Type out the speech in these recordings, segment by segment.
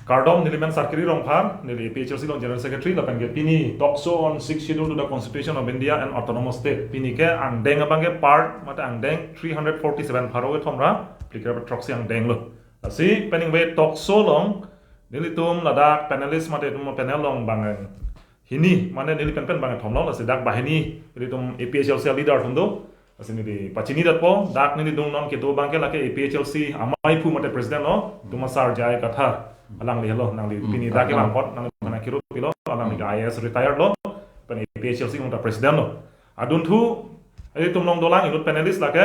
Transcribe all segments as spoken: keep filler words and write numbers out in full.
Kardom, neli men Sarkiri Rongphar, neli A P H L C along General Secretary, lapen ke pini talk show on Sixth Schedule to the Constitution of India and Autonomous State. Pini ke angdeng abang ke part, mate angdeng three hundred forty-seven pharo kethom ra, phlikre throksi angdeng lo. Lasi peningve talk show along, nelitum ladak panelist mate itum panel along bang hini, mane neli penpen bang kethom lo, lasi dak banghini, nelitum A P H L C leader atum do, lasi neli pachini detpo, dak nelitum non kedo abang ke lake A P H L C amei aphu mate president lo, itum asar J I Kathar, alangli helo, nangli Hmm, pini dak ke Kathar. Bang apot, nangli mana kiru pilo, alangli ke I A S retired lo, pen A P H L C along ta president lo. Adunthu, nelitum along dolang inut panelist lake,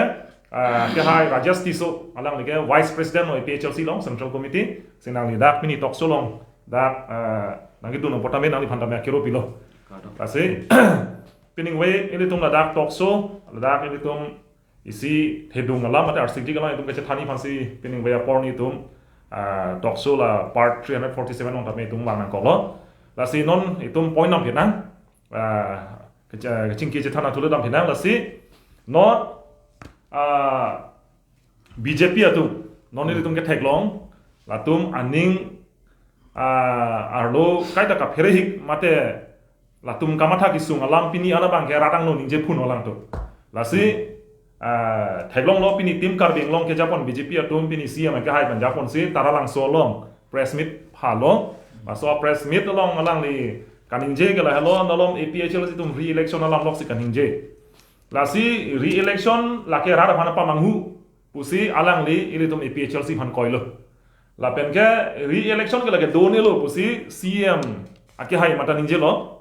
ah, kehai Rajesh Tisso, alangli ke vice president lo A P H L C along, central committee, si nangli dak pini talk show along, dak, ah, nangkedun apot tame nangliphan tame kiru pilo. Kardom. Lasi, peningve nelitum ladak talk show, ladak nelitum isi thedung alam, mate arsik alam itum kachethanji aphansi peningve apor nelitum, ah, talk show la part three hundred forty-seven along tame itum vang nangkoklo. Lasi non itum point nangphinang, ah, kache-, kachingki chethan atule dam phinang, lasi non, ah, B J P atum, non nelitum ketheklong, latum aning, ah, arlo kaita kapherehik mate latum kamatha kesung alam pini ana abang ke rat angno ningje phun alangtum. Lasi, ah, theklonglo pini Team Karbi Anglong kejapon B J P atum pini C M kehai pen japonsi Taralangso along press meet phalo. Laso press meet along alangli kaningje ke lahelo, nalom A P H L C atum re-election alam loksi kaningje. Lasi re-election lake rat aphan pamanghu pusi alangli ilitum A P H L C aphan koilo. Lapen ke re-election ke lake donelo pusi C M akehai mate ningjelo.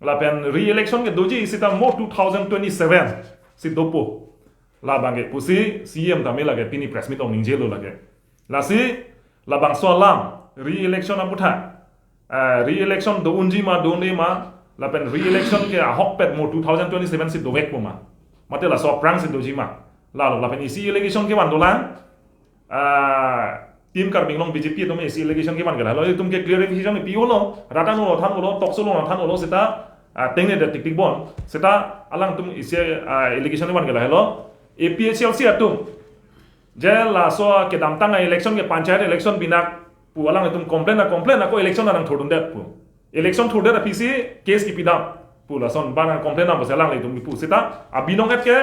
Lapen re-election ke doji seta mo two thousand twenty-seven si dopo. Labang ke pusi C M tame lake pini press meet along ningjelo lake. Lasi labangso alam re-election aputhak, eh, re-election do unji ma, do-un-e ma, lapen re-election ke ahokpet mo two thousand twenty-seven si dovekpo ma, mate laso aphrang si doji ma, lalo lapen isi allegation kevan dolang, ah, Team Karbi Anglong B J P atum isi allegation kevan ke lalo, itum ke clarification pi-olo, rat angno than-olo, talk show along than-olo seta, ah, tengne det tiktik bon, seta alangtum isi, ah, allegation kevan ke lalo, A P H L C atum je laso kedamtang a-election ke panchayat election binak pu alangtum complain a-complain ako election nangthurdundet pu. Election thurdet aphisi case kipidam pu lason bang complain nang bose alanglitum kipu. Seta abinong et ke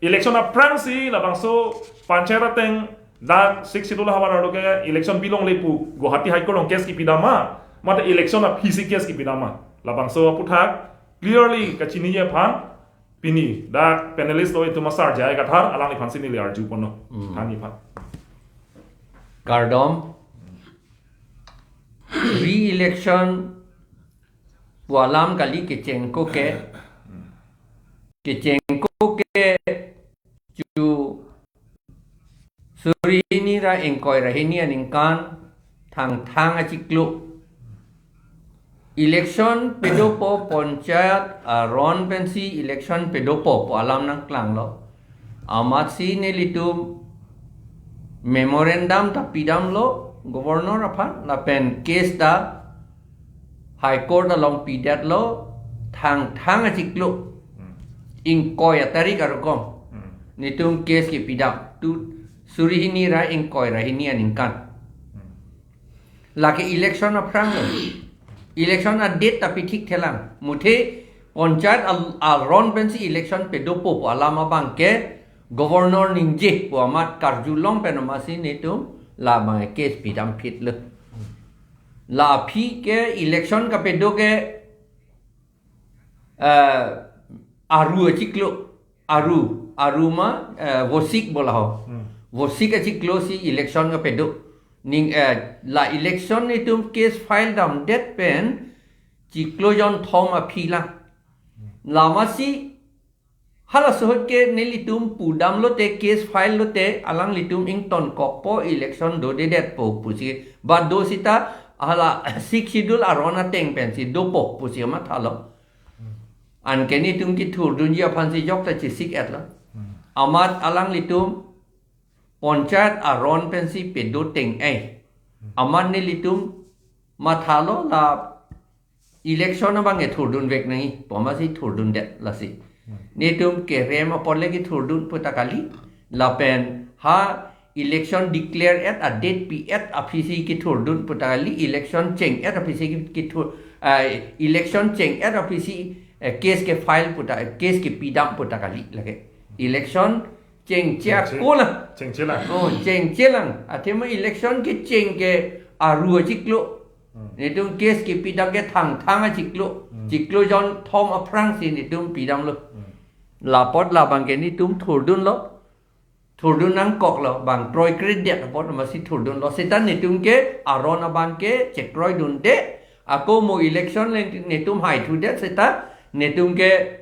election aphrangsi labangso panchayat ateng dak Sixth Schedule havar arlo ke election bilongle pu Guwahati High Court along case kipidam ma, mate election aphisi case kipidam ma. Labangso aputhak clearly kachiniji aphan pini dak panelist lo itum asar J I Kathar, alangliphansi neli arju ponlo. Hmm. Thaniphan. Kardom. Re-election pu alam kali kechengkok ke. Kechengkok ke chu suri hini ra ingkoi ra hini aningkan Thangthang achiklo election pedopo, panchayat aron pensi election pedopo pu alam nangklanglo. Amatsi nelitum memorandum ta pidamlo Governor aphan, lapen case ta High Court along pidetlo, Thangthang achiklo Hmm. ingkoi atarik arukom Hmm. nelitum case kipidam, tu suri hini ra ingkoi ra hini aningkan. Hmm. Lake election aphranglo. Election a-date ta pithikthelang. Muthe panchayat al-, aron pensi election pedopo pu alam abang ke Governor ningje pu amat karjulong pen amatsi nelitum labang case pidam phitlo. La aphi ke election kapedo ke, eh, aru achiklo, aru, aru ma, eh, vosik bola ho. Hmm. Vosik achiklo si election kapedo. Ning, eh, la election nelitum case file damdet pen chiklo jonthom aphi lang. Lamatsi hala sohot ke nelitum pudamlote, case file lote, alanglitum ingtonkokpo, election dodedetpo pusi. Ba do seta hala Sixth Schedule aron ateng pensi dopo pusi mathalo. Anke nelitum kithurdunji aphansi jokta chesik-etlo. Hmm. Amat alanglitum panchayat aron pensi pedo teng-e. Hmm. Amat nelitum mathalo la election abang e thurdunvek nangji pu amatsi thurdundet lasi. Hmm. Nelitum kerem apot le kethurdun pu ta kali. Lapen ha Election declare et a date pi et aphisi kethurdun puta kali, election cheng et aphisi kethur, ah, election cheng et aphisi, eh, case kefile puta, case kepidam puta kali lake. Election chengche ako lang. Chengche lang. Oh, chengche lang. Athema election kecheng ke aru achiklo. Hmm. Netum case kepidam ke Thangthang achiklo. Hmm. Chiklo jonthom aphrangsi netum pidamlo. Hmm. Lapot labang ke netum thurdunlo. Thurdun nangkoklo, bang kroikredet apot masi thurdunlo. Seta netum ke aron abang ke chekroidunde. Ako mo election le netum haithudet seta netum ke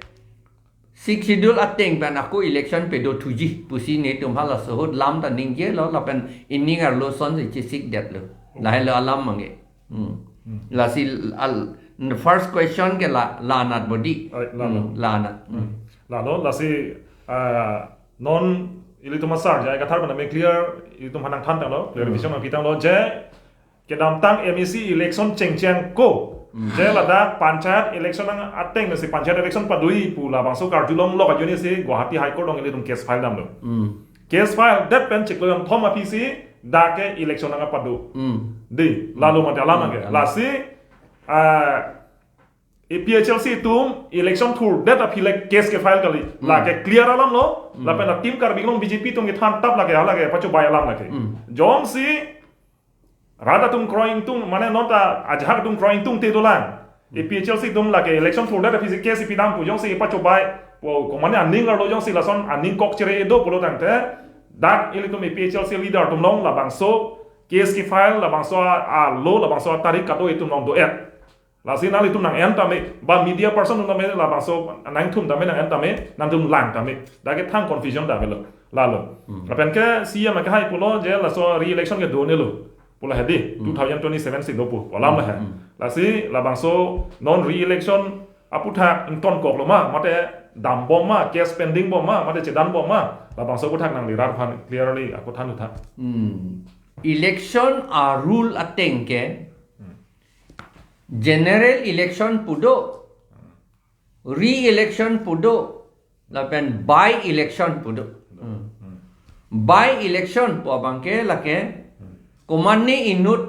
Sixth Schedule ateng pen ako election pedothuji pusi netum halaso ahut lam ta ningjelo lapen ining arlo asonsi chesikdetlo. Lahelo alam abang ke. Hmm. Hmm. Lasi al, first question ke la, la anat bodi. Ai, la, la. Hmm, la anat. Hmm. Hmm. Lalo, lasi, ah, non ilitum asar, jai kathar mana me clear, ilitum hanang than tanglo, clarification Hmm. nangpi tanglo, je, kedamtang M A C election chengcheng ako. Hmm. Je ladak panchayat election nang ateng si panchayat election padoi pu labangso karjulonglok ajoinesi Guwahati High Court along ilitum case file damlo. Hmm. Case file det pen chiklo jonthom aphisi dak ke election nang apado. Hmm. Dei, lalo mate alam Hmm. ke. Lasi, ah, A P H L C atum election thurdet aphi le case kefile kali. Hmm. Lake clear alamlo. Hmm. Lapen la Team Karbi Anglong B J P atum kethan tap lake, halake pachobai alam lake. Hmm. Jongsi rat atum kroingtung, mane non ta ajahak atum kroingtungte dolang. Hmm. A P H L C atum lake election thurdet aphisi case pidam pu jongsi pachobai pu, ko mane aning arlo jongsi lason aning kok chere do pulo tangte, dak ilitum A P H L C leader atum along labangso case kefile, labangso a, a law, labangso a tarik kado itum along do-et. Lasi nanglitum nang-en tame, ba media person atum tame, labangso nangtum tame nang-en tame, nangtum lang tame. Dak ke thang confusion damelo, lalo. Hmm. Lapen ke C M akehai pulo je laso re-election ke donelo. Pula hedi, Hmm. two thousand twenty-seven si dopo, alam lah he. Hmm. Lasi labangso non re-election aputhak ingtonkoklo ma, mate dambom ma, case pending bom ma, mate chedanbom ma, labangso aputhak nangli rat aphan clearly ako than utha. Hmm. Election a rule ateng ke, Hmm. general election pu do, re-election pu do, lapen by-election pu do. Hmm. Hmm. By-election pu abang ke lake, Hmm. komatne inut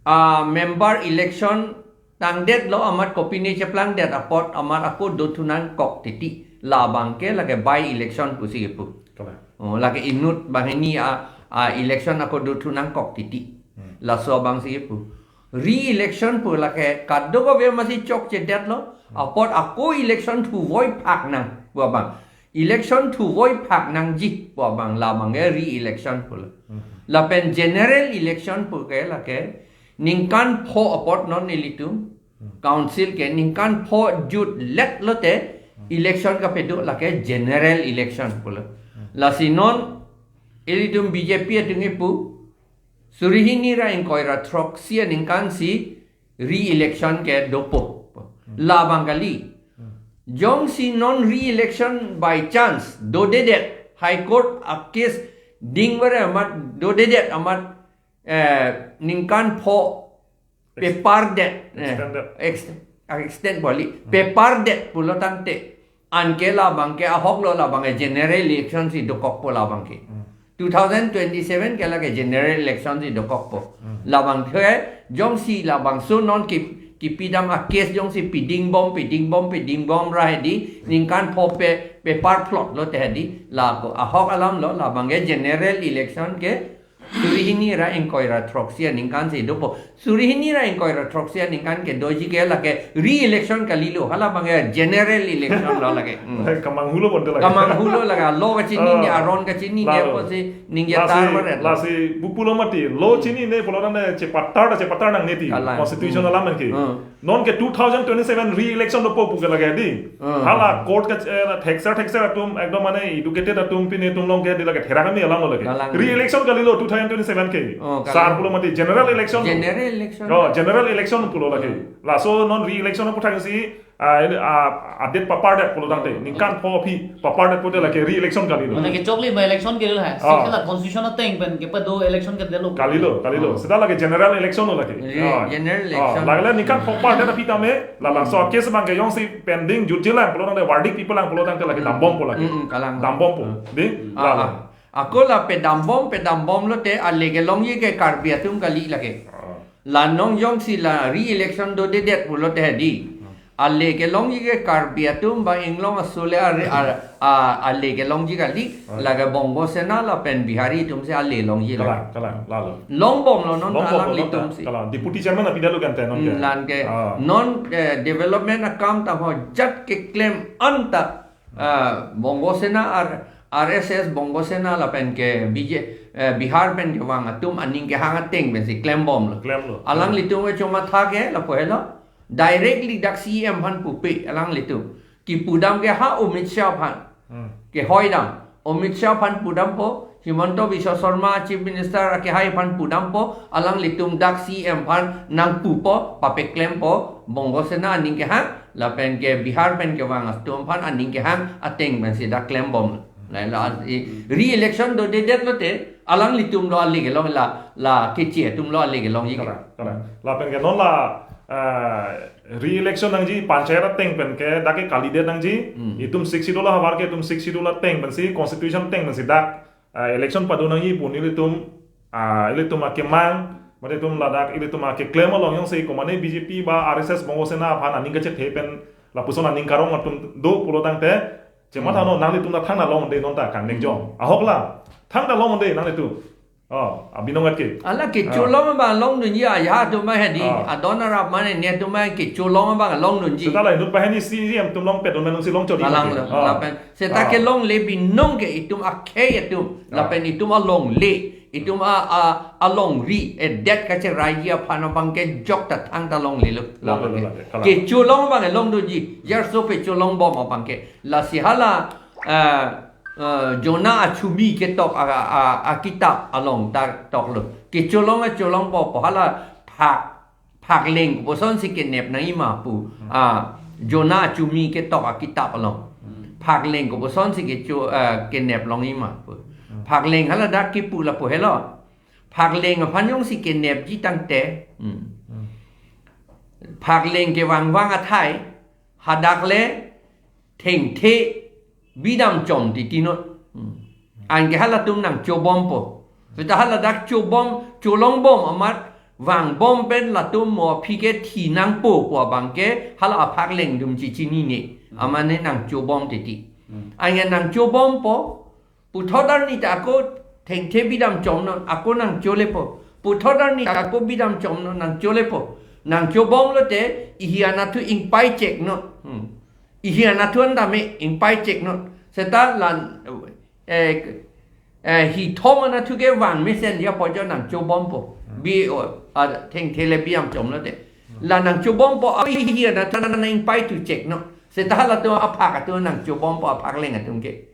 a member election tangdetlo amat kopine cheplangdet apot amat ako dothu nangkok titi. Labang ke lake by-election pusi kepu. Kalang. Oh, lake inut banghini a, a election ako dothu nangkok titi. Hmm. Laso abangsi kepu. Re-election pu lake kadokave masi chokchedetlo. Hmm. Apot ako election thuvoi phak nang pu abang. Election thuvoi phak nangji pu abang labang ke re-election pulo. Hmm. Lapen general election pu ke lake ningkan pho apot non ilitum Hmm. council ke ningkan pho jutlet lote Hmm. election kapedo lake general election pulo. Hmm. Lasi non ilitum B J P atum kepu suri hini ra ingkoi ra throksi aningkan si re-election ke dopo. Hmm. Labang kali. Hmm. Jongsi non re-election by chance dodedet, High Court a case dingvare amat dodedet amat, eh, ningkan pho Ex-, pepar det, eh, extended. Ex-, extend boli, Hmm. pepar det pulo tangte. Anke labang ke ahoklo labang ke general election si dokokpo labang ke. Hmm. Two thousand twenty-seven ke lake general election si dokokpo. Hmm. Labang ke jongsi labangso non ki, kipidam a case jongsi pidingbom, pidingbom, pidingbom ra hedi, ningkan pho pe, pepar plot lote hedi, lako ahok alamlo, labang ke general election ke suri hini ra ingkoi ra throksi aningkan si dopo. Suri hini ra ingkoi ra throksi aningkan kedoji ke lake re-election kalilo. Halabang ke general election lo lake. Hmm. Kamanghulo bonta lake. Kamanghulo lake. Law kachinine, Ah. aron kachinine, Lalo. apotsi ningje Lasi, tar baret. lasi, pu pulo mati. Law chinine pulo tangte chepatar ta chepatar nangne ti. Kalang. Constitution Hmm. alam ke. Hmm. Non ke two thousand twenty-seven re-election dopo pu ke lake di. Hmm. Hala court ke, eh, thekser thekser atum, ekdom mane educated atum, pine atum along ke di lake thera kami alam lo lake. Kalang. Re-election kalilo two thousand twenty-seven ke. Oh, kalang. Sar pulo mati general election. General election. Oh, general election pulo lake. Hmm. Laso non re-election aputhak si, ah, ini, ah, a date pepar det pulo tangte. Hmm. Ningkan pho aphi pepar det pulote lake re-election kalilo. Mane kechokli by election kalilo hai. Ah. Sila constitution ateng pen kepado election kedetlo. Kalilo, kalilo. Hmm. Seta lake general election lo lake. Re-, Ah. general Ah, election. Lake ningkan pho pepar det aphi tame, labangso Hmm. case abang ke jongsi pending jutjelang pulo tangte verdict pipelang pulo tangte lake Hmm. dambompo lake. Hmm, hmm, kalang. Dambompo. Hmm. Di? Ah, Lalo. ah. Ako la pedambom, pedambom lote ale kelongji ke Karbi atum kali lake. Ah. La nongjongsi la re-election dodedet pulote hedi. Hmm. Ale kelongji ke Karbi atum ba inglong aso le are, a, a, ale kelongji kali, ah, lake Bongo Sena lapen Bihari atumsi ale longji la. Kalang, kalang, lalo. Longbomlo non. Longbomlo, alanglitumsi. Kalang. Deputy chairman apidalo kan te non ke. Hmm, lan ke. Ah. Non, eh, development akam ta ho jat keklem anta. Ah, Bongo Sena ar, R S S, Bongo Sena lapen ke B J, eh, Bihar pen kevang atum aning kehang ateng pensi klembomlo. Klemlo. Alanglitum ke chomatha ke lapu helo. Directly dak C E M aphan pupe alanglitum. Kipudam ke ha Amit Shah aphan. Hmm. Kehoidam. Amit Shah aphan pudampo, Himanta Biswa Sarma Chief Minister akehai aphan pudampo, alanglitum dak C E M aphan nangpupo, papeklempo, Bongo Sena aning kehang, lapen ke Bihar pen kevang atum aphan aning kehang ateng pensi dak klembom. La, la, i, re-election dodedet lote, alanglitumlo ale kelong la, la Keche atumlo ale kelongji ke. Kalang, kalang. Lapen ke non la, eh, re-election nangji panchayat ateng pen ke dak ke kalidet nangji, hmm, itum Sixth Schedule ahavar ke itum Sixth Schedule ateng pensi constitution ateng pensi dak, eh, election pado nangji pu nelitum, ah, ilitum akemang, mate itum ladak ilitum akeklem along jongsi komane B J P ba R S S Bongo Sena aphan aning kachethe pen lapuson aning karong atum do pulo tangte, chematha, hmm, non nanglitum ta thangta longde non ta kan nek jong. Hmm. Ahok la, thangta longde nanglitum. Oh, abinong at ke. Ala kecho, ah, long abang longdunji, ya, ya, atum ma hedi. Ah. Adon arap mane ne atum ma kecho long abang longdunji. Seta la inut paheni C E M atum longpet, non menung si long chodi. Alang mate. Lo, ah. Lapen. Seta, ah, kelongle binong ke itum akhei atum. Ah. Lapen itum alongle. Itum a, a, alongri, eh, det kacheraiji aphan abang ke jok ta thangta longlelo. Longlelo, longle, kalang. Kecho long abang longdunji. Jarso kecho longbom abang ke. Lasi hala, eh, eh, Jonah achumi ketok a, a, a, akitap along ta toklo. Kecho long, kecho longpo, po hala phak, phakleng kosonsi kenep nangji ma pu. Hmm. Ah, Jonah achumi ketok akitap along. Hmm. Phakleng kosonsi kecho, eh, kenep longji ma pu. Hmm. Phakleng hala dak kipu lapu helo. Phakleng aphan jongsi kenepji tangte. Hmm. Hmm. Phakleng kevangvang athai, hadak le thengthe bidam chom titi non. Hmm. Anke halatum nangchobompo. Seta hala dak chobom, cholongbom amat vangbom pen latum mo aphi ke thi nangpo pu abang ke hala aphakleng atum chechinine. Hmm. Amat ne nangchobom titi. Hmm. Anke nangchobompo, puthot arni ta ako thengthe bidam chomnon, ako nangcholepo. Puthot arni ta ako bidam chomnon, nangcholepo. Nangchobomlote, ihi anatthu ingpaicheknon. Hmm. Ihi anatthu an tame ingpaicheknon. Seta lan, eh, eh, hithom anatthu ke vangmesen ya pu jo nangchobompo. Hmm. Bi o, a, thengthe le bidam chomlote. Hmm. La nangchobompo, a, ihi anatthu an ingpaithucheknon. Seta halatum aphak atum nangchobompo, aphakleng atum ke.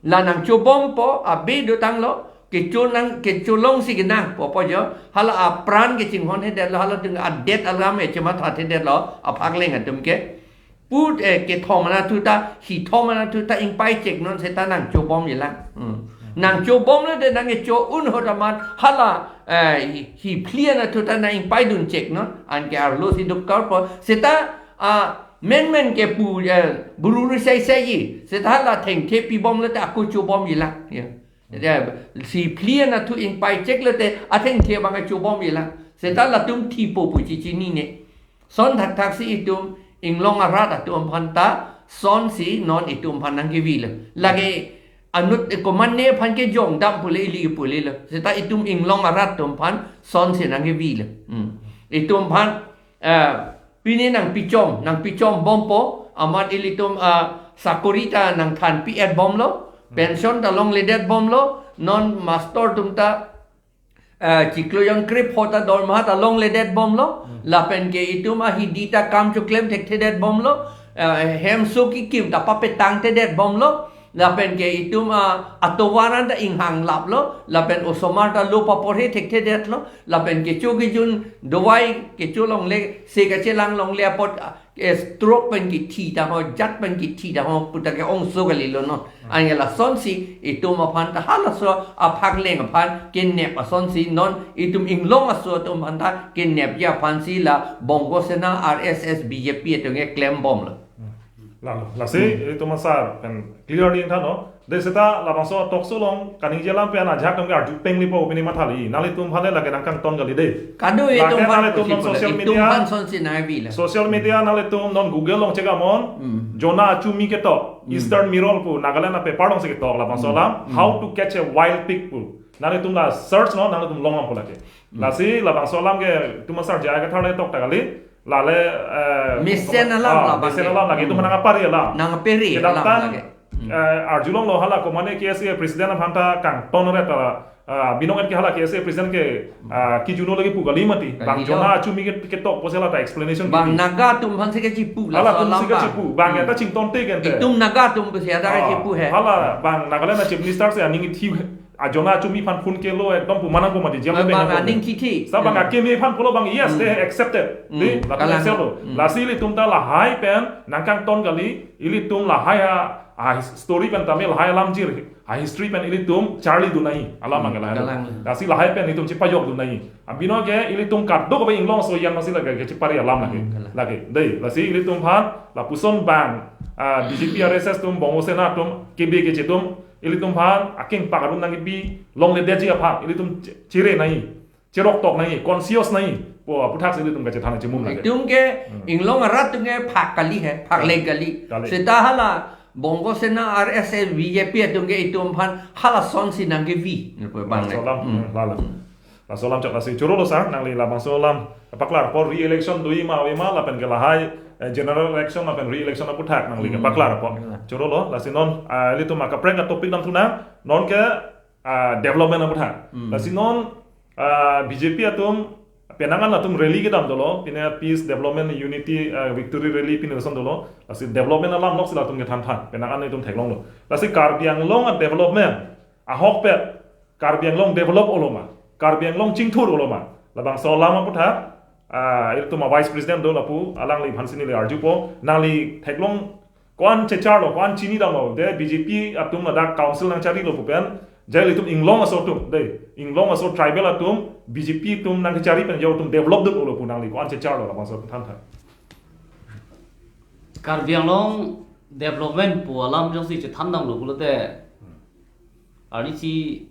La nangchobompo, abe dotanglo, kecho nang, kecho longsi kenangpo pu jo, hala apran kechinghonthedetlo, halatum adet alam e chemathathedetlo, aphakleng atum ke. Put, eh, kethom anatthu ta, hithom anatthu ta ingpaicheknon seta nangchobomjilang. Hmm. Nangchobomlote nangkecho un ahut amat, hala, eh, hi, hiphli anatthu ta nang ingpaiduncheknon, anke arlo si dukkarpo, seta, ah, menmen kepu, eh, buru ri saisai ji. Seta hala thengthe pibomlote ako chobomjilang. Ya. Ya, si phli anatthu ingpaicheklote athengthe abang chobomjilang. Seta latum thipo pu chechinine. Son thakthaksi itum inglong arat atum aphan ta sonsi non itum aphan nangkevilo. Lake anut komane aphan kejongdam pule ili pulelo. Seta itum inglong arat atum aphan sonsi nangkevilo. Hmm. Itum aphan, eh, pine nangpichom, nangpichombompo, amat ilitum, ah, sakori ta nangthanpi-etbomlo, pension ta longledetbomlo, non master atum ta, ah, chiklo jongkre pho ta dormaha ta longledetbomlo, lapen ke itum ahidi ta kam choklem thekthedetbomlo, ah, hemso kikim ta papetangthedetbomlo, lapen ke itum, ah, atovar an ta inghanglaplo, lapen osomar ta lo paporhe thekthedetlo, lapen kecho kejun dovai kecho longle, se kachelang longle apot, ah, eh, stroke pen kithi ta ho, jat pen kithi ta ho, puta ke-ongso kalilo non. Anke lasonsi, itum aphan ta halaso aphakleng aphan kenep asonsi non, itum inglong aso atum aphan ta kenepji aphansi la Bongo Sena, R S S, B J P atum ke klembomlo. Lalo, lasi, hmm, ilitum asar pen clearly ingthan non. Dei seta labangso talk show along kaningje alam pen ajahak atum ke arju peng lipo pini mathali. Nanglitum aphan le lake nangkangton kali dei. Kado itum lake aphan nanglitum non social media. Itum aphan sonsi nangvilo. Social media nanglitum non Google along check amon. Hmm. Jona achumi ketok. Hmm. Eastern Mirror pu Nagaland a-paper alongsi ketok labangso, hmm, alam. Hmm. How to catch a wild pig pu. Nanglitum la search non, nanglitum long lampo lake. Hmm. Lasi labangso alam ke itum asar J I Kathar le tok ta kali. Lale, eh, mesen alam, ah, la mesen bang alam lake, hmm, itum nangkapari alam. Nangkapari alam. Kedamtang, lake. Hmm. Eh, arjulonglo hala komatne K S A president aphan ta kangton re ta, ah, binong et ke hala K S A president ke, ah, kijuno lagi pu kali mati. Kali bang lo. Jona achumi ke, ketok pusi la ta explanation bang kiti. Naga atum aphansi kechipu, hala laso atum alam si bang. Kechipu. Bang, hmm, ya ta chingtonte kente. Itum Naga atum pusi ya ta, ah, kechipu he. Hala bang Nagaland a-chief minister si aning ithi, ajona achumi aphan phone kelo ekdom pu manang pu mati jam. Bang, bang, aning kithi. Sa bang, hmm, akimi aphan pulo bang, yes, hmm, they accepted. Hmm. Dei, latum, kalang, accept lo. Hmm. Lasi ilitum ta lahai pen nangkangton kali, ilitum lahai a, a his-, story pen tame lahai alam jir, a history pen ilitum charlidun nangji, alam, hmm, mangke lahai lo. Kalang. Lasi lahai pen ilitum chepajokdun nangji. Abino ke ilitum kadokave inglong aso an masi lake kechepari alam lake. Hmm, kalang. Lake. Dei, lasi ilitum aphan lapuson bang, ah, B J P R S S atum, Bongo Sena atum, kebe keche atum, ilitum aphan akeng pak arum nangkepi longledetji aphan ilitum che-, chere nangji, cheroktok nangji, conscious nangji pu aputhaksi ilitum kachethan chimum lake. Itum ke, hmm, inglong arat atum ke phak kali he, phak, hmm, le kali. Kali. Seta hala Bongo Sena, R S S, B J P atum ke itum aphan hala sonsi nangkevi. Bang le. Laso alam, hmm, hmm, lalo. Laso alam chot lasi choro lo sir, nangli labangso alam paklar apot, re-election doji ma, doji ma, lapen ke lahai, eh, general election lapen re-election aputhak nangli ke, hmm, paklar apot. Hmm. Choro lo, lasi non, ah, ilitum akaprek a-topic damthu nang, non ke, ah, development aputhak. Hmm. Lasi non, ah, B J P atum, penang an atum rally kedam dolo, pine peace, development, unity, ah, victory rally pine lason dolo, lasi development alam nok si latum kethan than, penang an itum theklonglo. Lasi Karbi Anglong a-development ahokpet, Karbi Anglong develop olo ma, Karbi Anglong chingthur olo ma, labangso alam aputhak, ah, ilitum a-vice president do lapu, alangliphan si neli arjupo, nangli theklong ko-an checharlo, ko-an chini damlo, dei B J P atum ladak council nangcharilo pu pen, jai ilitum inglong aso atum, dei, inglong aso tribal atum, B J P atum nangkechari pen jai atum develop dun olo pu nangli ko-an checharlo labangso than than. Karbi Anglong development pu alam jongsi chethan damlo pulote, hmm, arni si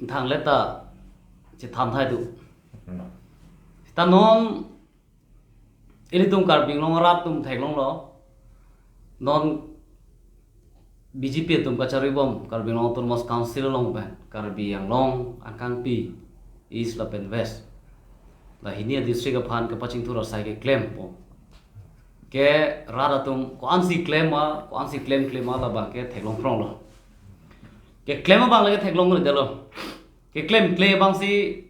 thang leta chethan thai do. Hmm. Ta non ilitum Karbi Anglong arat atum theklonglo. Non B J P atum kacharibom Karbi Anglong Autonomous Council along pen Karbi Anglong angkangpi East lapen West, la hini a-district aphan kepachingthur asai keklem po. Ke rat atum ko-ansi klem ma, ko-ansi klem klem ma labang ke theklong pronglo. Keklem abang lake theklongledetlo. Keklemkle abangsi,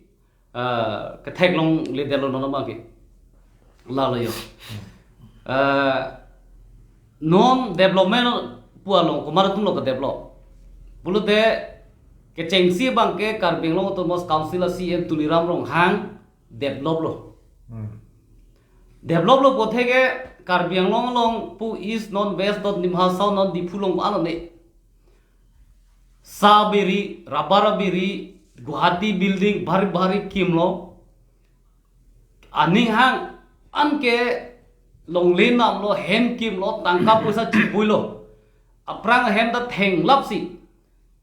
ah, ketheklongledetlo non abang ke. Lalo yo. Ah, non development pu along komat atumlo kedevelop pulote, kechengsi abang ke Karbi Anglong Autonomous Council a-C E M Tuliram Ronghang develop lo. Hmm. Develop lo puthot ke Karbi Anglong along pu East non, West non, Dima Hasao non, Diphu along ano ne. Sa beri, rubber beri, Guwahati building, bhari bhari kimlo. Aning hang an ke longle namlo, hem kimlo, tangka poisa chipuilo. Aphrang hem ta thenglapsi,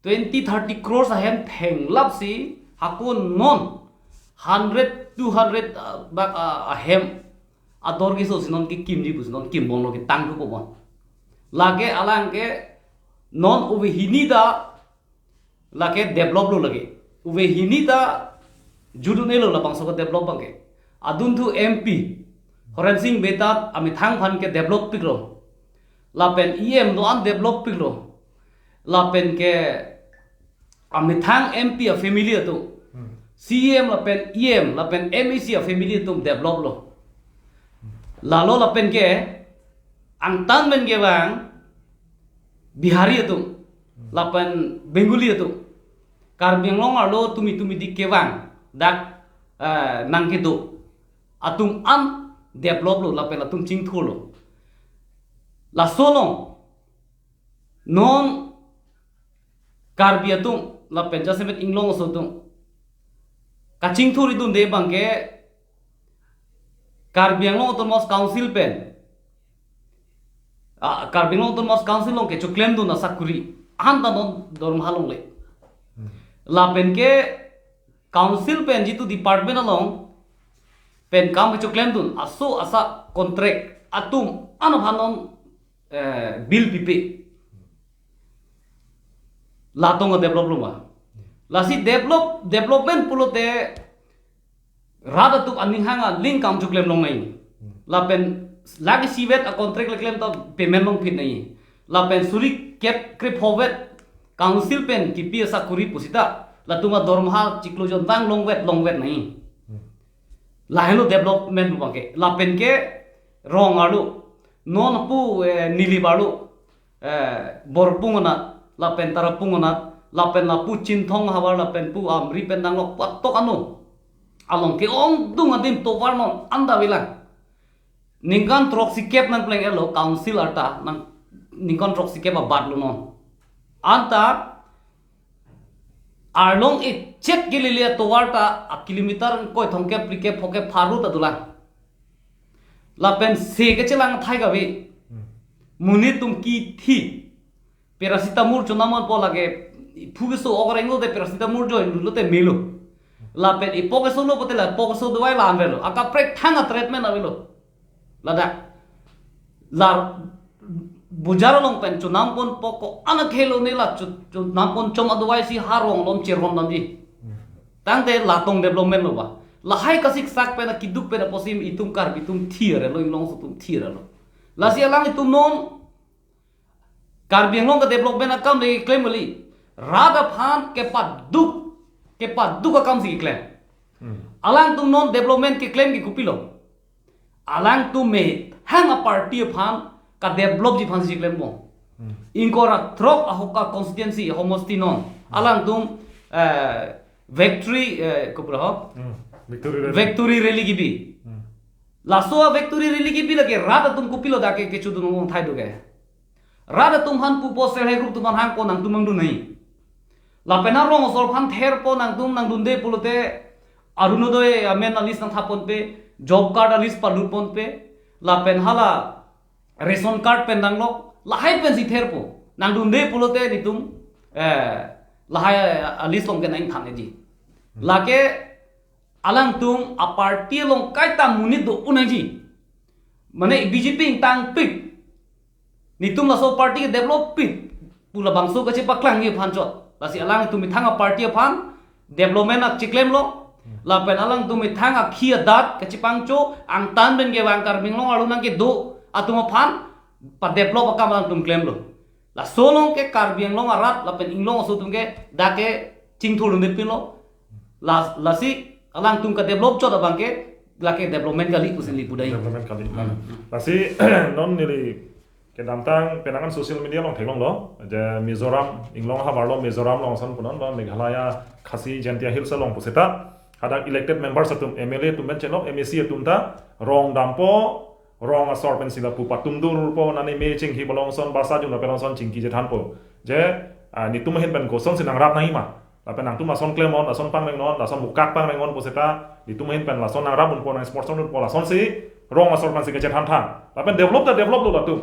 twenty, thirty crores ahem thenglapsi, hako non hundred, two hundred, uh, bak, uh, ahem ador keso si non kekimji pusi non kimbomlo, ketang thupo bon. Lake alang ke non ove hini ta lake develop lo lake. Ove hini ta judun-elo labangso kedevelop abang ke. Adunthu M P Horen Sing Bey ta amethang aphan kedevelop piklo. Lapen E M do-an develop piklo. Lapen ke amethang M P a-family atum, hmm, C E M lapen E M lapen M A C a-family atum develop lo. Lalo lapen ke angtan pen kevang Bihari atum, hmm, lapen Bengali atum, Karbi Anglong arlo tumi tumi dik kevang dak, eh, nangkedo atum an develop lo lapen atum chingthur lo. Laso along non Karbi atum lapen jasemet inglong aso atum kachingthur idunde abang ke Karbi Anglong Autonomous Council pen ah, Karbi Anglong Autonomous Council along kechoklemdun asakuri anta non dormaha longle. Lapen ke council pen jitu department along pen kam kechoklemdun aso asa contract atum ano aphan non, eh, bill pipe. Latum develop lo ma. Lasi develop, development pulote rat atum aning hang aling kam choklem longnai. Lapen lake isivet a contract le klem ta payment longphit nai. Lapen suri kep krephovet council pen kipi asakuri pusita latum adormaha chiklo jon vang longvet longvet nai. Lahelo development abang ke. Lapen ke rong arlo, non pu, eh, Nilip arlo, eh, Borpung anat, lapen Tarapung anat, lapen lapu Chinthong havar, lapen pu Amri pen danglok pu atok ano along ke-ongdung adim tovar non anta avelang. Ningkan throksikep nangpleng-etlo council arta, nang ningkan throksikep abat lo non. Anta arlong echet kelele atovar ta a kilometer ingkoi thomkep phlikep phokep pharo ta dolang. Lapen se kechelang athai kave. Monit atum kithi. Paracetamol chonam ponpo lake, phu keso ok renglote paracetamol join lote melo. Lapen ipok keso lo pote la pok keso dawai la-an avelo. Akaprek thang a treatment avelo. Ladak. La bojar along pen chonam ponpo ko-an akhei lo ne la chu-, chonam pon chom adawai si ha rong along cherhon damji. Tangte latum development lo ba. Lahai kasiksak pen akiduk pen apotsi itum Karbi atum thi arelo, inglong aso atum thi arelo. Lasi alanglitum non Karbi Anglong ke development akam le klem kali. Rat aphan kepaduk, kepaduk akam si keklem. Alangtum non development keklem ke kopilo? Alangtum methang a party aphan kadevelopji aphan si klempo. Ingkoi ra throk ahok a constituency, homosti non alangtum, eh, victory, eh, kopilo ho? Hmm. Victory rally. Victory rally kebi. Hmm. Laso a victory rally kebi lake rat atum kopilo dak ke kechodun ong thai do ke. Rat atum aphan pupo, self help group atum aphan hangpo, nangtum nangdun nai. Lapen arong asor aphan therpo, nangtum nangdunde pulote Orunodoi amen a list nangthap ponpe, job card a list palut ponpe, lapen hala ration card pen danglok, lahai pensi therpo. Nangdunde pulote netum, eh, lahai a list along ke nangthang-eji. Lake alangtum a party along kaita monit do-un nangji. Mane B J P ingtangpik. Netum laso party ke develop pik pu labangso kachepaklangji aphan chot. Lasi alangtum methang a party aphan development akcheklemlo. Lapen alangtum methang akhi adat kachepangcho, angtan pen kevang Karbi Anglong arlo nangkedo atum aphan padevelop akam alangtum klemlo. Laso along ke Karbi Anglong arat lapen inglong aso atum ke dak ke chingthur undit pinlo. La, lasi alangtum kadevelop chot abang ke lake development kali pusi neli pudai. Development kali. Hmm. Lasi non neli kedamtang penang an social media along theklonglo, je Mizoram, inglong ahavar lo Mizoram along ason punon ba Meghalaya Khasi Jaintia Hills along puseta hadak elected members atum, M L A atum pen chenglok, M A C atum ta rong dampo, rong asor pensi lapu patumdurpo, nani me chingki balong ason, basa jumna pen ason chingki chethanpo. Je, ah, netum ahin pen kosonsi nangrap nangji ma? Lapen nangtum lason klemnon, lason pangvengnon, lason bukak pangvengnon puseta, netum ahin pen lason nangrap unpo, nang sports unpo, lasonsi rong asor pensi kechethan than. Lapen develop ta develop lo latum.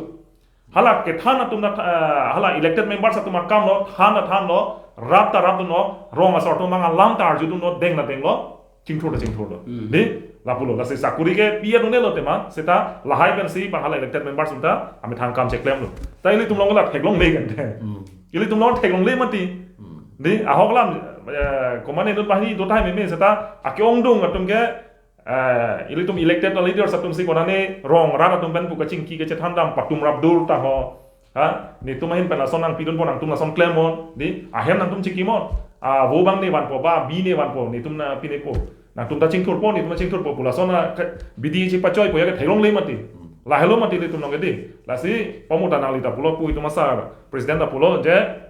Hala kethan atum na, eh, hala elected members atum akam lo, than ta thanlo, rap ta rapdunlo, rong asor atum abang alam ta arjudunlo, deng ta denglo, chingthur ta chingthurlo. Hmm. Di, lapulo, lasi sakuri kepi adunde lo tema, seta lahai pensi bang hala elected members atum ta amethang kam cheklemlo. Ta ilitum along la theklongle kan te. Hmm. Ilitum along theklongle mati. Hmm. Di, ahok alam, eh, komane inut banghini do tahai meme seta ake-ongdung atum ke, eh, ilitum elected leaders atum si konane rong rat atum pen pu kachingki kachethan dam, patum rapdur ta ho. Ha? Netum ahin pen lason nangpidunpo, nangtum lason klemnon. Di, ahem nangtum chikimnon. Ah, vo abang ne vanpo, ba bi ne vanpo, netum na pinepo. Nangtum ta chingthurpo, netum ta chingthurpo pu lason na ke, bidi chepachoipo, ya ke theklongle mati. Lahelo mati ilitum along ke di. Lasi pamuta nangli ta pulo pu itum asar president ta pulo je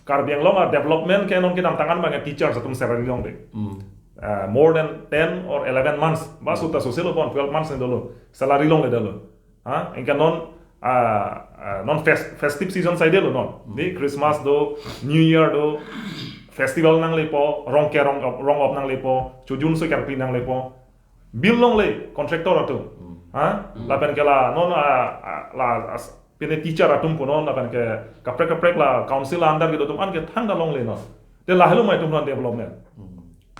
Karbi Anglong a development ke non kedamtang an abang teachers atum salary longle. Hmm. Ah, more than ten or eleven months. Ba suta soselo pon twelve months ne dolo. Salary longledetlo. Ha? Anke non, ah, ah, non fest-, festive season saidelo non. Hmm. Di Christmas do, New Year do, festival nanglepo, rong ke rong op, rong op nanglepo, chojun so karpi nanglepo. Bill longle contractor atum. Hmm. Ha? Hmm. Lapen ke la non, ah, ah, la as-, Pine teacher atum punon lapen ke kaprek kaprek la council under kedo atum an ke thangta longle non. Te lahelo ma itum non development.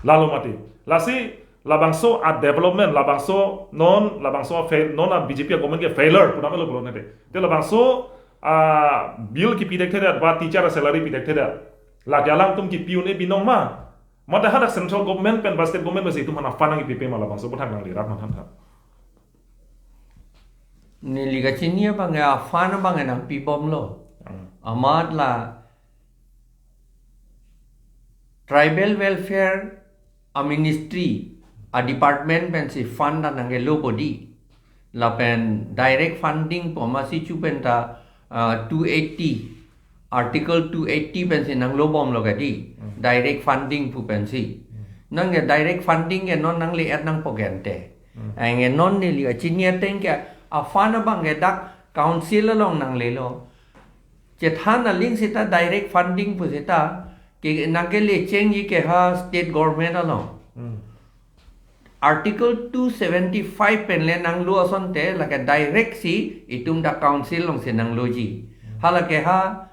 Lalo mati. Lasi labangso a development, labangso non, labangso a fail, non a B J P a government ke failure puna melo pulo nete. Te labangso a bill kipi dekthedet, ba teacher a salary pi dekthedet. Lake alangtum kipi un-e binong ma. Mate hadak central government pen ba state government pensi itum aphan a fund nangkipipe ma, labangso puthak nangli rat non than than. Neli kachini abang ya a fund abang nangpibomlo. Hmm. Amat la tribal welfare a ministry a department pensi fund ta nangkelo bodi. Lapen direct funding pu amatsi chu penta, ah, two eighty, Article two eighty pensi nanglobomlo kadi. Hmm. Direct funding pu pensi. Hmm. Nangke direct funding ke non nangle-et nangpo ke ante. Hmm. Anke non neli kachini ateng ke a fund abang ke dak council along nanglelo. Chethan aling seta direct funding pu seta ke nangkele chengji ke ha state government along. Hmm. Article two seventy-five pen le nanglo asonte lake direct si itum dak council alongsi nangloji. Hmm. Halake ha,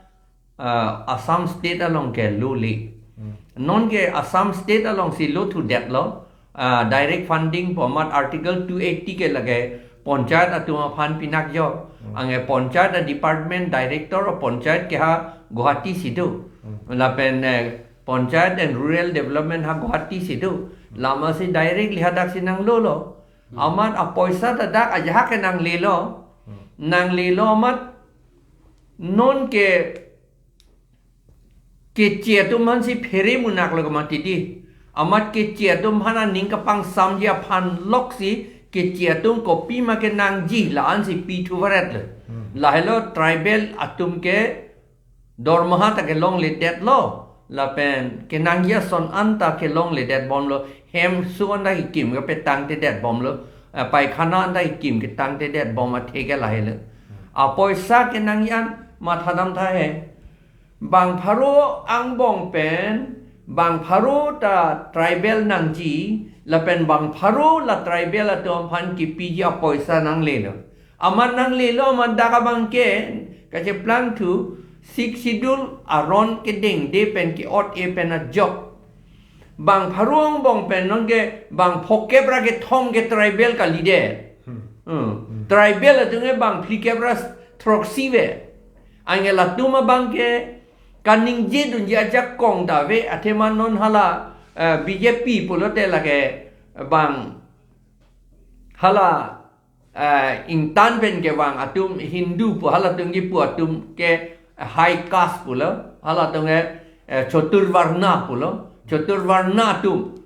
ah, Assam state along ke lole. Hmm. Nonke Assam state alongsi lothudetlo. Ah, direct funding pu amat Article two eighty ke lake panchayat atum aphan pinak jo. Hmm. Anke panchayat a department director of panchayat ke ha Guwahati si do. Hmm. Lapen, eh, Panchayat and Rural Development ha Guwahati si do. Hmm. Lamasi directly hadak si nanglolo. Hmm. Amat a poisa ta dak ajahak ke nanglelo. Hmm. Nanglelo amat nonke keche atum aphansi phere munak lo kemati di. Amat keche atum aphan aning kapangsamji aphan loksi keche atum kopima kenangji la-ansi pithu varet lo. Hmm. Lahelo tribal atum ke dormaha ta kelongledetlo. Lapen kenangji ason anta kelongledetbomlo. Hem su anta kikim kepetangtedetbomlo. Eh, paikhana anta kikim ketangtedetbom athe ke lahelo. Hmm. A poisa kenangji an mathadam tha he. Bang pharo angbong pen, bang pharo ta tribal nangji, lapen bang pharo la tribal atum aphan kipiji apoisa nanglelo. Amat nanglelo amat dak abang ke, kacheplangthu, Sixth Schedule aron kedengde pen ke-ot-e pen ajok. Bang pharo angbong pen nonke bang phokep ra kethom ke tribal kalidet. Hmm. Hmm. Hmm. Tribal atum ke bang phlikep ra throksi ave. Anke latum abang ke kaningje dunji ajakong ta ave, athema non hala, eh, B J P pulote lake bang hala, eh, ingtan pen kevang atum Hindu pu halatum kipu atum ke high caste pulo, halatum ke, eh, Chaturvarna pulo, Chaturvarna atum,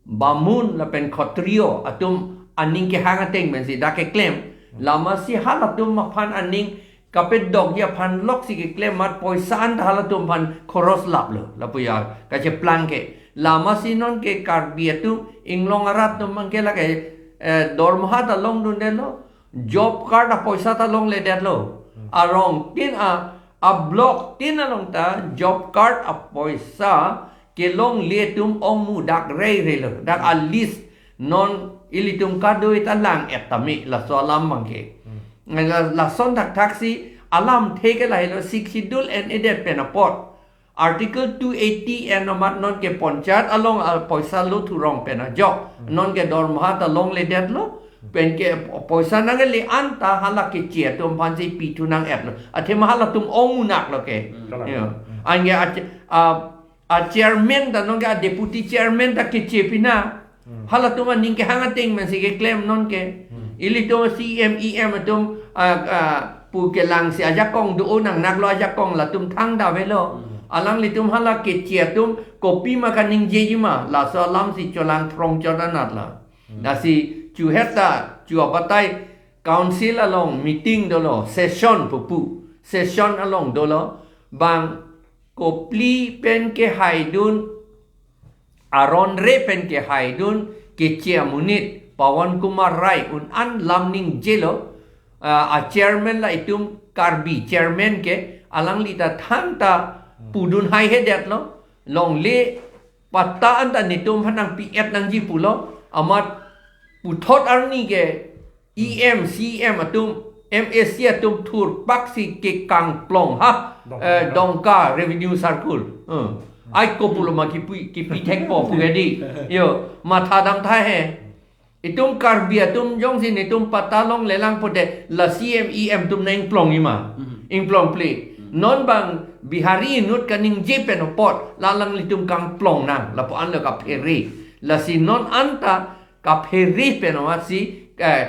Bamun lapen Khatriyo atum aning kehang ateng pensi dak keklem. Lamasi halatum aphan aning kapadokji aphan loksi keklem amat poisa anta halatum aphan khoros laplo. Lapu ya kacheplang ke. Lamasi nonke Karbi atum inglong arat atum abang ke lake, eh, dormaha ta longdundetlo. Job card apoisa ta longledetlo. Hmm. Arong tin a, a block tin along ta job card apoisa kelongle atum ongmu dak rei rei lo. Dak a list non ilitum kadoi ta lang-et tame laso alam abang ke. Hmm. La, lason thakthak si alamthe ke lahelo Sixth Schedule en-edet pen apot. Article two eighty en amat nonke panchayat along apoisa lothurong pen ajok. Hmm. Nonke dormaha ta longledetlo. Hmm. Penke poisa nangle anta hala keche atum aphansi pithu nang-etlo. Athema halatum ongmunak lo ke. Hmm. Kalang. Ya. Hmm. Anke a, a, a chairman ta nonke a deputy chairman ta keche pina. Hmm. Halatum aning kehang ateng pensi keklem nonke. Hmm. Ilitum C M, E M atum, ah, ah, pu kelangsi ajakong do-o nangnaklo, ajakong latum thangta avelo. Hmm. Alanglitum hala keche atum kopima kaningjeji ma, laso alamsi cholang throng chot anat la. Hmm. Lasi chu heta, chu abatai council along meeting dolo, session pupu, session along dolo, bang Kopili pen kehaidun, aron re pen kehaidun, keche amonit, Pawan Kumar Rai un an lam ningjelo, ah, a chairman la itum Karbi chairman ke, alangli ta thangta pudun haihedetlo, longle patta anta netum aphan nangpi-et nangji pulo, amat puthot arni ke, E M, C E M atum M A C atum thurpaksi kekangplong ha, Dongka, eh, Dongka. Dongka Revenue Circle. Hmm. Ai ko pulo ma kipi, kipi thekpo pu ke di. Yo, matha dam tha he. Itum Karbi atum jongsi netum patta longle lang pote la C M E M atum nangplong ima. Hmm. Ingplong ple. Hmm. Non bang Bihari inut kaningje pen apot la alanglitum kangplong nang, lapu-an lo kaphere. Lasi non anta kaphere pen amatsi, eh,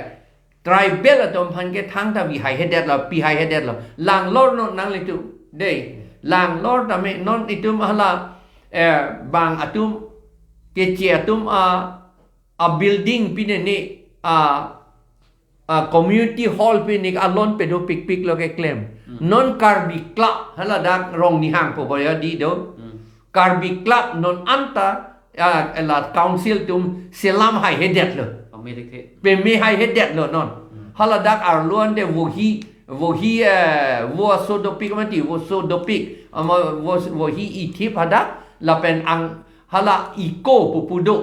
tribal atum aphan ke thangta bihai hedet lo, pihai hedet lo. Langlor non nanglitum. Dei, langlor tame non itum hala, eh, bang atum, Keche atum a, a building pine ni, a, a community hall pine a loan pedo pikpik lo keklem. Hmm. Non Karbi Club haladak Rongnihang pu boya di do. Hmm. Karbi Club non anta, a, la council atum selam hai hedet lo. Pame dik the. Pame hai hedet lo non. Hmm. Haladak arlo ante vohi, vohi, eh, vo aso dopik mati, vo aso dopik. Ama vo, vohi ithip hadak lapen ang hala iko pupu do.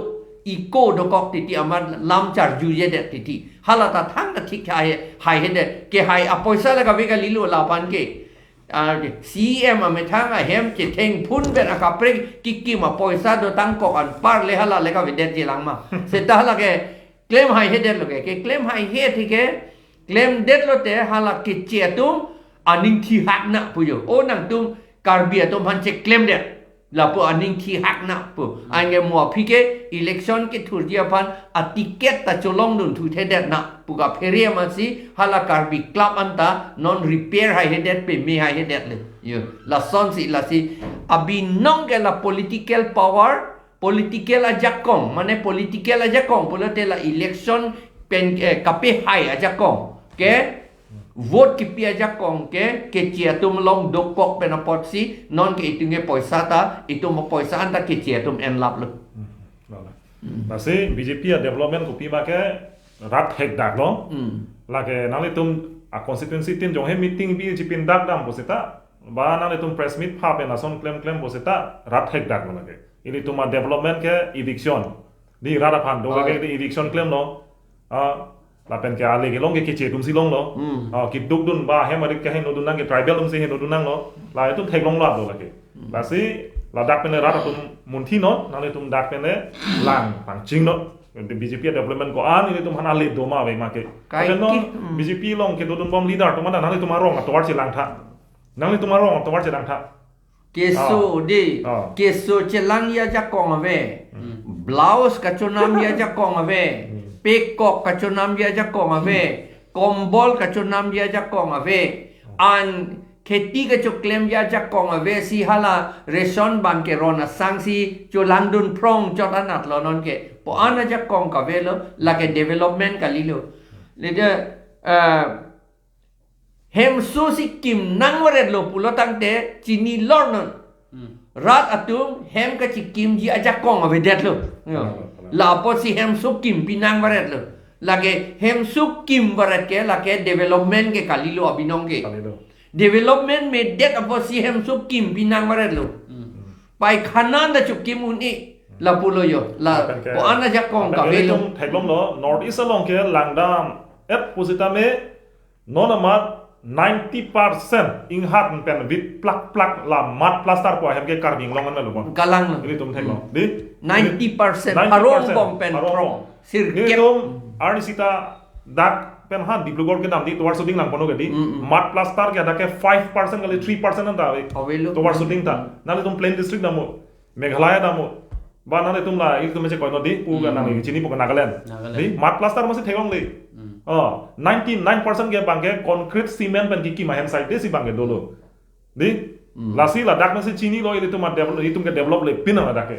Iko dokok titi amat lam charjujedet titi. Hala ta thangta thik hai, hai hedet. Kehai apoisa le kave kalilo lapu-an ke. Ah, C M amethang ahem chethengphun pen akaprek kikim apoisa dotang kok anpar le hala le kavedetji lang ma. Seta hala keklem hai hedet lo ke. Keklem hai he thike, klemdet lote hala Keche atum aning thihak na pu jo. O nangtum Karbi atum aphan cheklemdet. Lapu aning thihak na pu. Anke mo aphi ke election kethurji aphan a ticket ta cholongdun thuthedet na pu kaphere amatsi hala Karbi Club anta non repair hai hedet, pame hai hedet le. Yo, lasonsi lasi abinong ke la political power, political ajakong, mane political ajakong pulote la election pen, eh, kape hai ajakong ke, vote kipi ajakong ke, Keche atum along dokok pen apotsi non ke itum ke poisa ta, itum poisa anta Keche atum enlap lo. Hmm, lala. Hmm. Lasi B J P a development kopima ke rat hekdak lo. Hmm. Lake nanglitum a constituency tin jong he meeting B J P dak dam pusita. Ba nanglitum press meet pha pen ason klemklem pusita rat hekdak lo lake. Ilitum a development ke eviction. Di rat aphan do Oi. ke di eviction klemlo. Ah, lapen ke ale kelong ke Keche atumsi longlo. Hmm. Ah, kedukdun ba hem adik ke henodun nang ke tribal atumsi henodun nanglo. La itum theklonglo ado lake. Hmm. Lasi ladak pen le rat atum munthi non, nanglitum dak pen le lang pangching non. B J P development ko-an ilitum aphan ale do ma ave ma ke. Kai Lapen non ki, hmm. B J P along kedodunbom leader atum anta nanglitum arong atovar chelang tha. Nanglitum arong atovar chelang tha. Keso Ah. de, Ah. keso chelangji ajakong ave. Hmm. Blouse kachonamji ajakong ave. Hmm. Pekok kachonamji ajakong ave. Kombol kachonamji ajakong ave. An kheti kachoklemji ajakong ave si hala ration bang keron asangsi cholangdun phrong chot anat lo non ke. Po-an ajakong kavelo, lake development kalilo. Lede, eh, hemso si kim nangvaret lo pulo tangte chinilor non. Hmm. Rat atum hem kachikimji ajakong avedet lo. Yo. Kalang, kalang. Lapu si hemso kimpi nangvaret lo. Lake hemso kimvaret ke lake development ke kalilo abinong ke. Kalilo. Development medet apotsi hemso kimpi nangvaret lo. Hmm. Paikhana ta chokim un-e lapulo yo. La Lapen ke, po-an ajakong lapen ke kavelo. Itum theklonglo, North East along ke langdam et pusitame non amat ninety percent inghat pen vit plak plak la mud plaster pu ahem ke Karbi Anglong an lo bon. Kalang lo. Ilitum theklong. Hmm. Di? Ninety percent. Ninety percent. Pharong bom pen Pharong phrong. Bom. Sirkep. Ilitum arni sita dak pen ha Dibrugarh kedam di tovar shooting lang pono ke di. Hmm, hmm. Mud plaster ke dak ke five percent kali three percent anta ave. Avelo. Tovar shooting ta. Nanglitum plain district damo. Meghalaya damo. Ba nanglitum la, ilitum mece koino di, pu Hmm. nang chini pu Nagaland. Nagaland. Di, mud plaster masi theklongle. Hmm. Oh, ninety-nine percent ke bang ke concrete cement pen kikim ahem side si bang ke dolo. Di, Hmm. lasi ladak masi chinilo ilitum a develop, ilitum ke develop le pin ladak ke.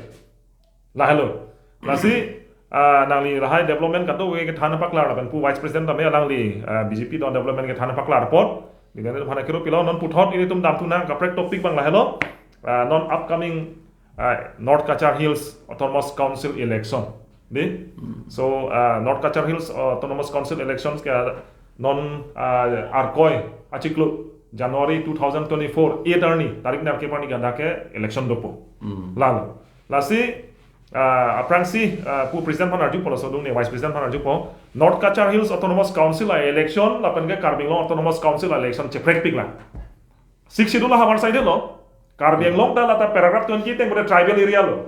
Lahelo. Lasi, ah, nangli lahai development kadokave kethan paklar lapen pu Vice President tame alangli, ah, B J P adung development kethan paklar apot. Di nanglitum aphan kiro pilo non puthot ilitum damthu nang kaprek topic bang lahelo. Ah, non upcoming ah, North Cachar Hills Autonomous Council election. Di? Hmm. So, ah, North Cachar Hills Autonomous Council elections ke non, ah, Arkoi achiklo January two thousand twenty-four, eight arni, tarik nerkep arni ganda ke election dopo. Hmm. Lalo. Lasi, Ah, aphrangsi, ah, pu president aphan arjupo, laso adung ne vice president aphan arjupo. North Cachar Hills Autonomous Council a-election lapen ke Karbi Anglong Autonomous Council a-election cheprekpik lang. Sixth Schedule ahavar side lo. Karbi Anglong ta lata paragraph twenty ateng pada tribal area lo.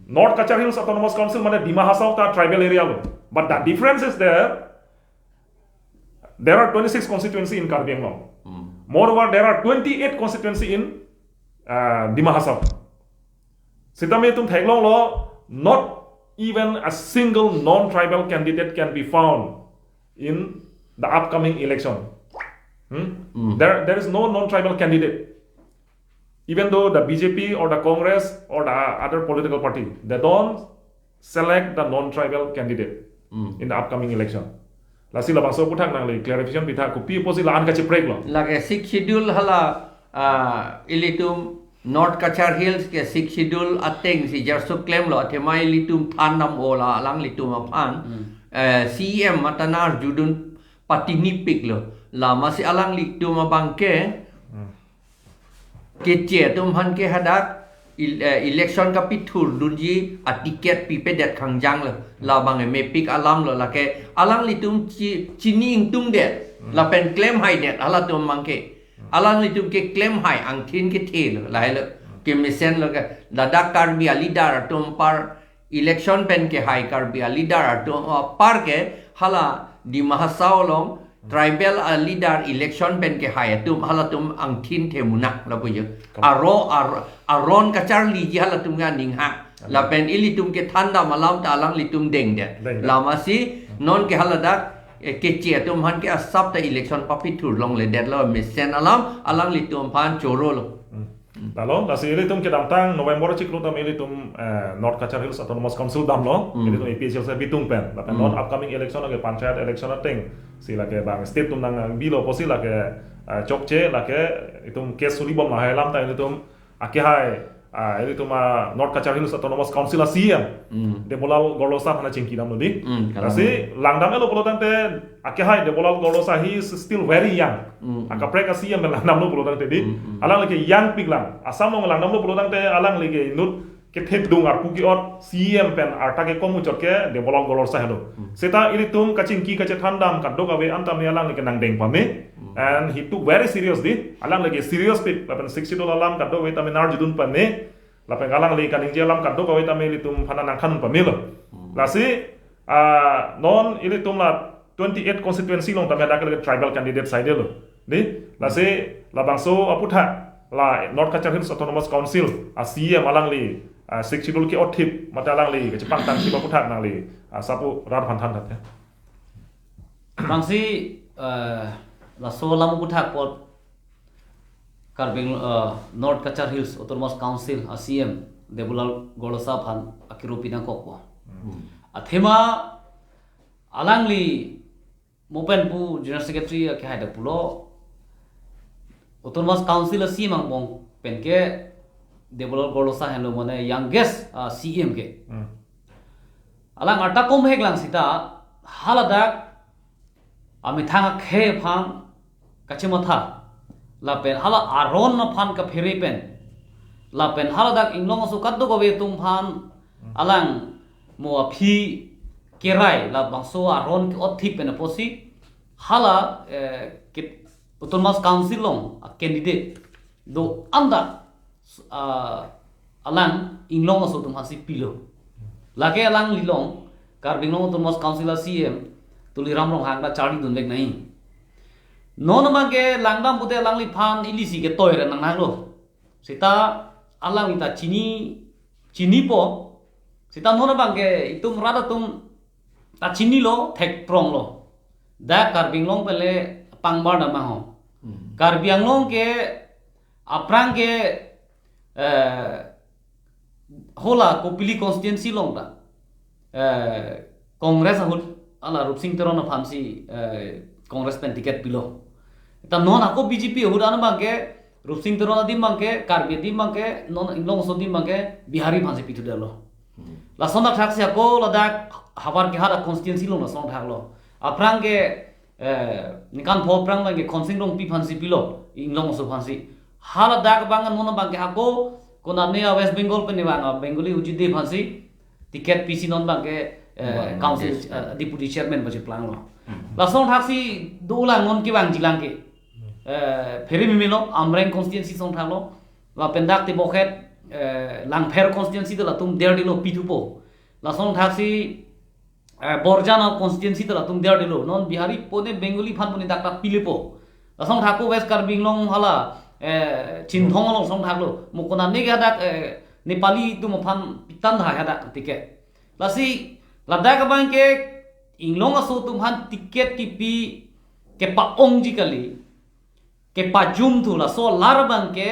North Cachar Hills Autonomous Council mane Dima Hasao ta tribal area lo. But the difference is there. There are twenty-six constituency in Karbi Anglong. Moreover, there are twenty-eight constituency in, uh, Dima Hasao. Sitame itum theklonglo, not even a single non-tribal candidate can be found in the upcoming election. Hmm? There, there is no non-tribal candidate. Even though the B J P or the Congress or the other political party, they don't select the non-tribal candidate in the upcoming election. Lasi labangso aphuthak nangli clarification pitha, kopi apotsi la-an kachepreklo. Lake Sixth Schedule hala, ah, ilitum North Cachar Hills ke Sixth Schedule atengsi jarso klemlo, athema ilitum thandam-o la alanglitum aphan, eh, C E M mate nangkarjudun patinipiklo. Lasi alanglitum abangke keche atum aphan ke hadak il-, eh, election kapithurdunji a-ticket pipedet khangjang lo. Labang mepik alam lo, lake alanglitum chi-, chini ingtungdet lapen klemhaidet halatum abangke. Alanglitum ke klemhai angthin kethe lo, lahai lo. Kemesen lo ke, ladak Karbi a-leader atum apar election pen kehai, Karbi a-leader atum apar ke hala Dima Hasao along tribal a-leader election pen kehai atum, halatum angthin themunak lapu jo. Kam- Aro, ar-, aron kacharliji halatum ke aning hang. Aning. Lapen ilitum kethandam alam ta alanglitum dengdet. Dengdet. Lasi non ke haladak, eh, keche atum aphan ke asap ta election papithur longledetlo, mesen alam alanglitum aphan chorolo. Hmm. Lalo, lasi ilitum kedamtang November achiklo tame ilitum, eh, North Cachar Hills Autonomous Council damlo, hmm, ilitum A P H L C abitung pen. Lapen, hmm, non upcoming election lake panchayat election atengsi lake bang state atum nangbilo apotsi lake, eh, chokche lake itum case solibom lahai alam ta ilitum akehai, ah, ilitum, ah, North Cachar Hills Autonomous Council a-C E M, hmm, Debolal Gorlosa aphan chingki damlo dei. Hmm, kalang. Lasi langdamlo pulo tangte akehai Debolal Gorlosa, he is still very young. Hmm, hmm. Akaprek a-C E M langdamlo pulo tangte dei. Hmm, hmm. Alangli ke young pik lang. Assam along langdamlo pulo tangte alangli ke inut kethedung arpu ke-ot C E M pen arta kekom muchot ke Debolal Gorlosa henlo. Hmm. Seta ilitum kachingki kachethandam kadokave an tame alangli ke nangdeng pame. Hmm. And he took very serious dei. Alangli ke serious pik. Lapen Sixth Schedule alam kadokave tame nangkarjudun pame. Lapen alangli kaningje alam kadokave tame ilitum aphan nangthan pamelo. Hmm. Lasi, ah, non ilitum la twenty-eight constituency along tame dak le tribal candidate side lo. Dei, lasi labangso aphuthak la North Cachar Hills Autonomous Council a-C E M alangli, ah, Sixth Schedule ke-otthip mate alangli kachepangtangthip aphuthak nangli, ah, sapu rat aphan thantha. Bangsi, eh, laso alam aphuthak apot Karbi Ang-, eh, North Cachar Hills Autonomous Council a-C E M Debolal Gorlosa aphan akiru pinangkokpo. Hmm. Athema alangli mo pen pu General Secretary akehai ta pulo, Autonomous Council a-C E M angbong pen ke Debolal Gorlosa henlo, mane youngest, ah, C E M ke. Hmm. Alang arta komhek lang seta haladak amethang akhei aphan kachematha, lapen hala aron aphan kaphere pen, lapen haladak inglong aso kadokave atum aphan alang mo aphi kerai labangso aron ke-otthip pen apotsi hala, eh, ke Autonomous Council along a-candidate do-an ta, ah, alang inglong aso atum aphansi pilo. Lake alanglilong Karbi Anglong Autonomous Council a-C E M Tuliram Ronghang ta charlidun vek nangji. Non abangke langdam pute alangliphan ilisi ketoi ra nangnanglo. Seta alangli ta chini, chinipo. Seta non abangke itum rat atum ta chinilo, thekpronglo. Dak Karbi Anglong pen le pangbar dam ahong. Hmm. Karbi Anglong ke aphrang ke, eh, hala Kopili constituency along ta, eh, Congress ahut hala Rupsing Teron aphansi, eh, Congress pen ticket pilo. Ta non ako B J P ahut an abangke, Rupsing Teron adim abangke, Karbi adim abangke, non inglong aso adim abangke Bihari aphansi pithudetlo. Hmm. Lason athaksi ako ladak havar kehat a-constituency along lason athaklo. Aphrang ke, eh, ningkan pho aphrang abangke Khonsing Rongpi aphansi pilo, inglong aso aphansi. Haladak abang non abangke ako, konane a-West Bengal pen vang a-Bengali ujide aphansi, ticket pisi non abangke, eh, Bang council, District. Eh, deputy chairman pacheplang lo. Hmm. Lason thaksi dolang non kevangjilang ke. Eh, phere mimi lo, Amreng constituency song thak lo. Lapen dak tebokhet, eh, Langpher constituency ta latum derdelo pithupo. Lason thaksi, eh, Borjan constituency ta latum derdelo. Non Bihari pone Bengali aphan pone dak ta pilepo. Lason thakpo West Karbi Anglong hala, eh, Chinthong along song thak lo. Mo konane ke hadak, eh, Nepali atum aphan pitang tha hadak ticket. Lasi ladak abangke inglong aso atum aphan ticket kipi kepa-ongji kali. Kepajum thu laso alar abangke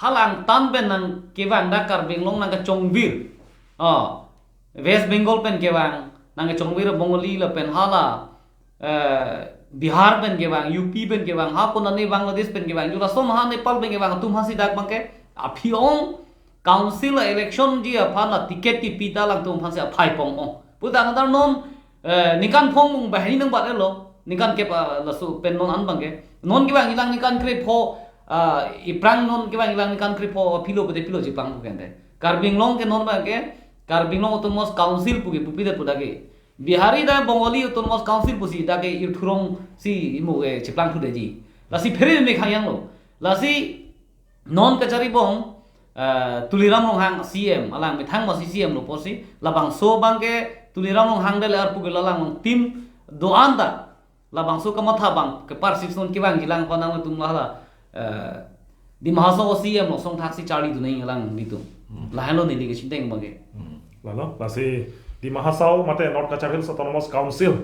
hala angtan pen nangkevang dak Karbi Anglong nangkachongvir. Oh, West Bengal pen kevang nangkachongvir Bengali lapen hala, eh, Bihar pen kevang, U P pen kevang, ha konane Bangladesh pen kevang, ju lason ha Nepal pen kevang atum aphansi dak abangke aphi-ong council election ji aphan la ticket kipi ta alangtum aphansi aphai pong-ong. Puta kadar non, eh, ningkan phong mung bahini nangbat-et lo. Ningkan kep, ah, laso pen non an abangke. Non kevangjilang ningkan krepho, ah, iphrang non kevangjilang ningkan krepho philo pute philo cheplang pu kente. Karbi Anglong ke non abangke, Karbi Anglong Autonomous Council pu ke pupidet pu dak ke. Bihari dak Bengali Autonomous Council pusi dak ke irthurong si imo ke cheplang thudetji. Lasi phere me khangyang lo. Lasi non kacharibom, eh, Tuliram Ronghang C M, alang methang masi C M lo pusi, labangso abangke Tuliram Ronghang dele arpu ke lalang team do-an ta, labangso kamatha abang, keparsip son kevangjilang aphan nangtum hala, eh, Dima Hasao C M lo song thaksi charlidun nangji alanglitum. Hmm. Lahenlo neli kechingthang abangke. Hmm. Lalo, lasi Dima Hasao mate North Cachar Hills Autonomous Council.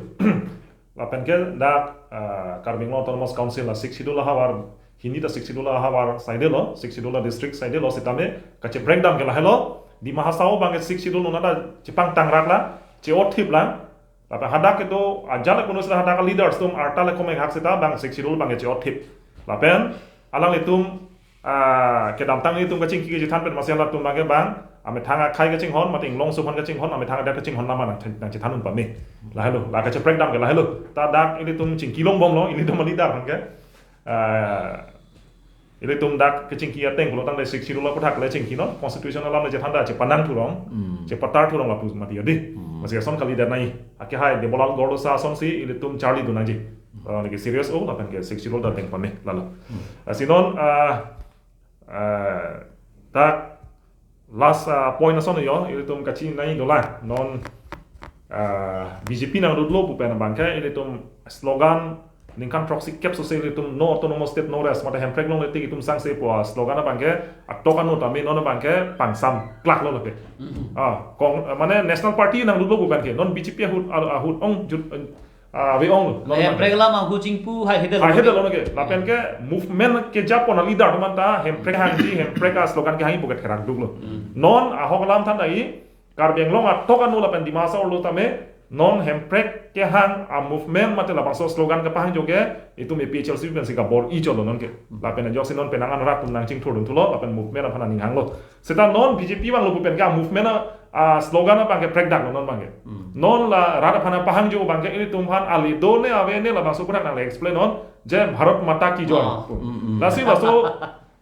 Lapen ke dak, ah, Karbi Anglong Autonomous Council la Sixth Schedule ahavar, hini ta Sixth Schedule ahavar saidelo, Sixth Schedule district saidelo, sitame kacheprek dam ke lahelo, Dima Hasao abangke Sixth Schedule non ta chepangtang rak la, che-othip lang. Lapen hadak kedo ajat le kono sita hadak leaders atum arta le komeng hak sita abang Sixth Schedule abangke che-othip. Lapen alanglitum, ah, kedamtang ilitum kachingki kachethan pen masi halatum abangke bang, amethang akhai kachinghon, mate inglong aso aphan kachinghon, amethang adet kachinghon nama nang, nangchethan un pame. Lahelo, la kacheprek dam ke lahelo. Ta dak ilitum chingki longbomlo, ilitum leader aphan ke. Ah, ilitum dak kachingki ateng pulo tangte Sixth Schedule aputhak le chingki non, constitution alam le chethan ta chepanang thurong, Hmm. chepatar thurong lapu mati adi. Hmm. Masi ason kalidet nai. Akehai Debolal Gorlosa asonsi ilitum charlidun nangji. Ah, lagi serious o, lapen ke Sixth Schedule ta deng pame, lalo. Hmm. Ah, si non, ah, ah, dak last, ah, point ason yo, ilitum kachinei dolang. Non, ah, B J P nangdutlo pu pen abangke, ilitum slogan ningkan throksi kep sose ilitum no autonomous state no rest, mate Hemprek longle tik itum sangse pu slogan abangke, atok anu tame non abangke pangsamklak lo lake. Mhm. Ah, kong, mane National Party nangdutlo pu pen ke, non B J P ahut, ah, ahut ong jut, ah, ave ong lo, non Hemprek abangke. Lam ahut chingpu hai hede lo. Hai hede lo ke, lapen ke movement kejapon a leader teman ta, Hemprek hangji, Hemprek a slogan kehang ibuket kerak duk lo. Hmm. Non ahok alam than dai, Karbi Anglong atok anu lapen Dima Hasao arlo tame, non Hemprek kehang a movement mate labangso slogan kepahang ajoke, itum A P H L C pensi kabor-i cholo non ke. Lapen ajoksi non penang an rat atum nangchingthurdun thulo, lapen movement aphan aning hanglo. Seta non B J P vanglo pu pen ke a movement a, a slogan abangke prekdak lo non abangke. Hmm. Non la rat aphan apahang ajo abangke ilitum aphan ali done avene labangso aputhak nangle explain non, Jai Bharat Mata Ki Joy. Ah, hmm, hmm. Lasi laso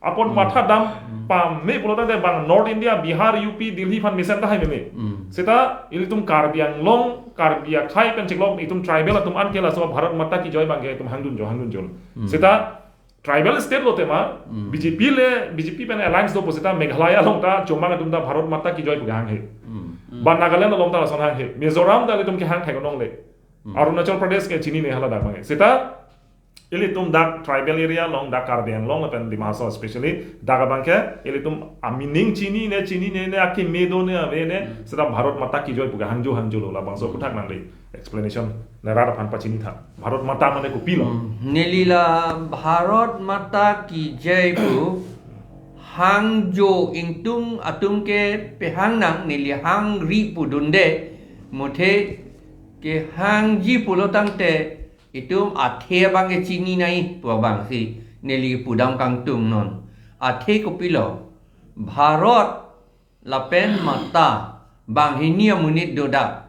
apot Hmm. matha dam Hmm. pame pulo tangte bang North India, Bihar, U P, Delhi aphan mesen tahai meme. Hmm. Seta ilitum Karbi Anglong, Karbi akhai pen chiklo itum tribal atum an ke laso Bharat Mata Ki Joy abangke itum hangdun jo, hangdun jo. Hmm. Seta tribal state lo tema, Hmm. B J P le, B J P pen alliance do pu seta Meghalaya along ta, Chomang atum ta Bharat Mata Ki Joy pu hanghe. Hmm. Hmm. Ba Nagaland along ta lason hanghe. Mizoram ta ilitum kehang thek nongle. Hmm. Arunachal Pradesh ke chinine hala dak abangke. Seta ilitum dak tribal area along dak Karbi Anglong lapen Dima Hasao especially dak abangke ilitum a meaning chinine, chinine ne akeme done avene Hmm. seta Bharat Mata Ki Joy pu hangjo hangjo lo labangso aputhak nangle explanation ne rat aphan pachini tha. Bharat Mata mane kopilo. Hmm. Neli la Bharat Mata Ki Joy pu hangjo ingtung atum ke pehang nang neli hangri pudunde muthe kehangji pulo tangte itum athe abangke chini nai pu abangsi neli pudam kangtung non. Athe kopilo, Bharat lapen Mata banghini amonit dodak.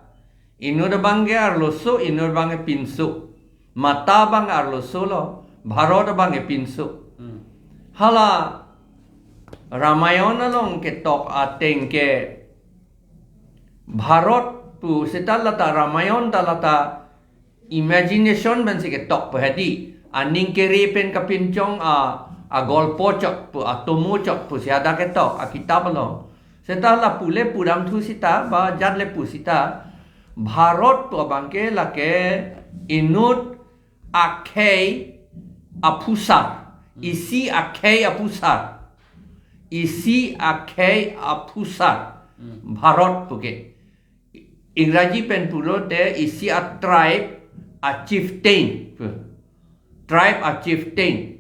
Inut abangke arloso, inut abangke pinso. Mata abang arloso lo, Bharat abangke pinso. Hmm. Hala Ramayan along ketok ateng ke Bharat pu seta lata Ramayan ta lata imagination pensi ketok pu hedi. Aning kere pen kapinchong a, a golpo chok pu, atomo chok pusi hadak ketok a kitap along. Seta la pule pudam thu seta ba jat le pu seta Bharat pu abangke lake inut akhei aphusar. Isi akhei aphusar. Isi akhei aphusar. Bharat puke. Ingraji pen pulote isi a tribe a chieftain. Tribe a chieftain.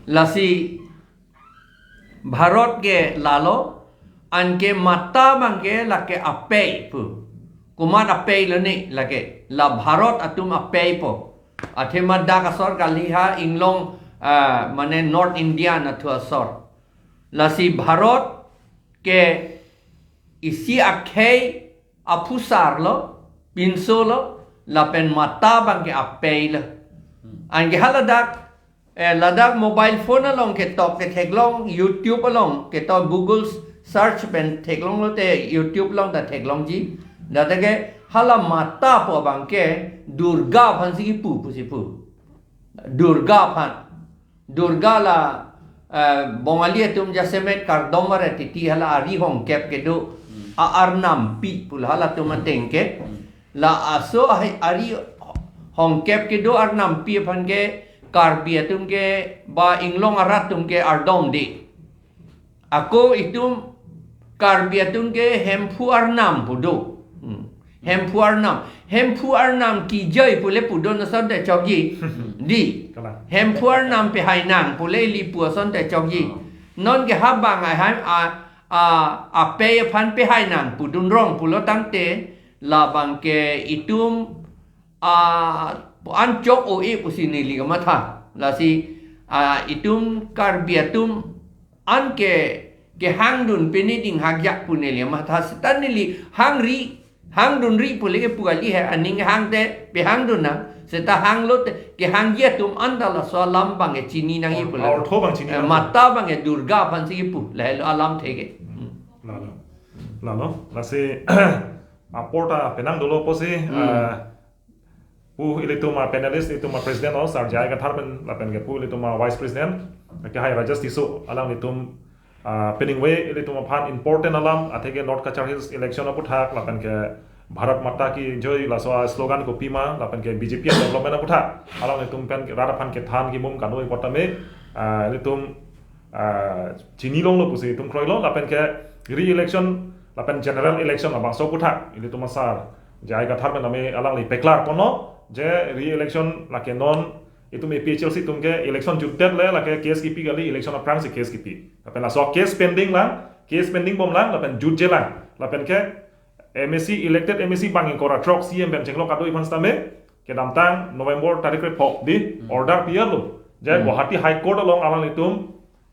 Lasi Bharat ke lalo, anke Mata abangke lake apei pu. Komat apei lo ne lake. La Bharat atum apei po. Athema dak asor kali ha inglong, ah, mane North Indian athu asor. Lasi Bharat ke isi akhei aphusar lo, pinso lo, lapen Mata abangke apei lo. Anke haladak, eh, ladak mobile phone along ketok ke theklong, YouTube along ketok, Google search pen theklong lote YouTube along ta theklongji. Data ke hala Mata pu abangke Durga aphansi kipu pusi pu. Durga aphan. Durga la, eh, Bongali atum jasemet kardom are titi hala ari hongkep kedo. A arnampi pu la halatum ateng ke. Laso ahi ari hongkep kedo arnampi aphan ke Karbi atum ke ba inglong arat atum ke ardom de. Ako itum Karbi atum ke Hemphu arnam pu do. Hmm. Hemphu arnam. Hemphu arnam kijai pule pu do, asonte chokji. Di. Kalang. Hemphu arnam pehai nang pule ili pu asonte chokji. Oh. Non ke habang a, a, a, apei aphan pehai nang pudun rong pulo tangte labangke itum a, an chok o-e pusi neli kamatha. Lasi, a, itum Karbi atum anke kehangdun pini ding hakjak pu neli matha seta neli hangri, hangdunri pule ke pu kali he, aning hangte pehangdun nang, seta hanglote kehangji atum anta laso alam abangke chini nangji pule. Ortho abang chini nang. Mata abangke Durga aphansi kipu, lahelo alamthe ke. Hmm. Lalo. Lalo. Lasi apor ta penang dolo pusi, hmm, eh, pu ilitum a panelist, ilitum a president o, Sar J I Kathar pen, lapen ke pu ilitum a vice president, ke hai Rajesh Tisso, alanglitum, ah, peningve ilitum aphan important alam, atheke North Cachar Hills election aputhak, lapen ke Bharat Mata Ki Jai laso a slogan kopima, lapen ke B J P a development aputhak, alanglitum pen rat aphan kethan kimum kanoi potame, ah, ilitum, ah, chini longlo pusi itum kroilo, lapen ke re-election, lapen general election labangso aputhak, ilitum a Sar J I Kathar pen tame alangli peklar ponlo, je re-election lake non itum A P H L C atum ke election jutdet le lake case kipi kali, election aphrangsi case kipi. Lapen laso case pending lang, case pending bom lang, lapen jutje lang. Lapen ke M A C, elected M A C bang ingkoi ra throk C M pen chenglok kadoi aphan sitame, kedamtang November tarik krepho di, hmm, order pi-etlo. Je, hmm, Guwahati High Court along alanglitum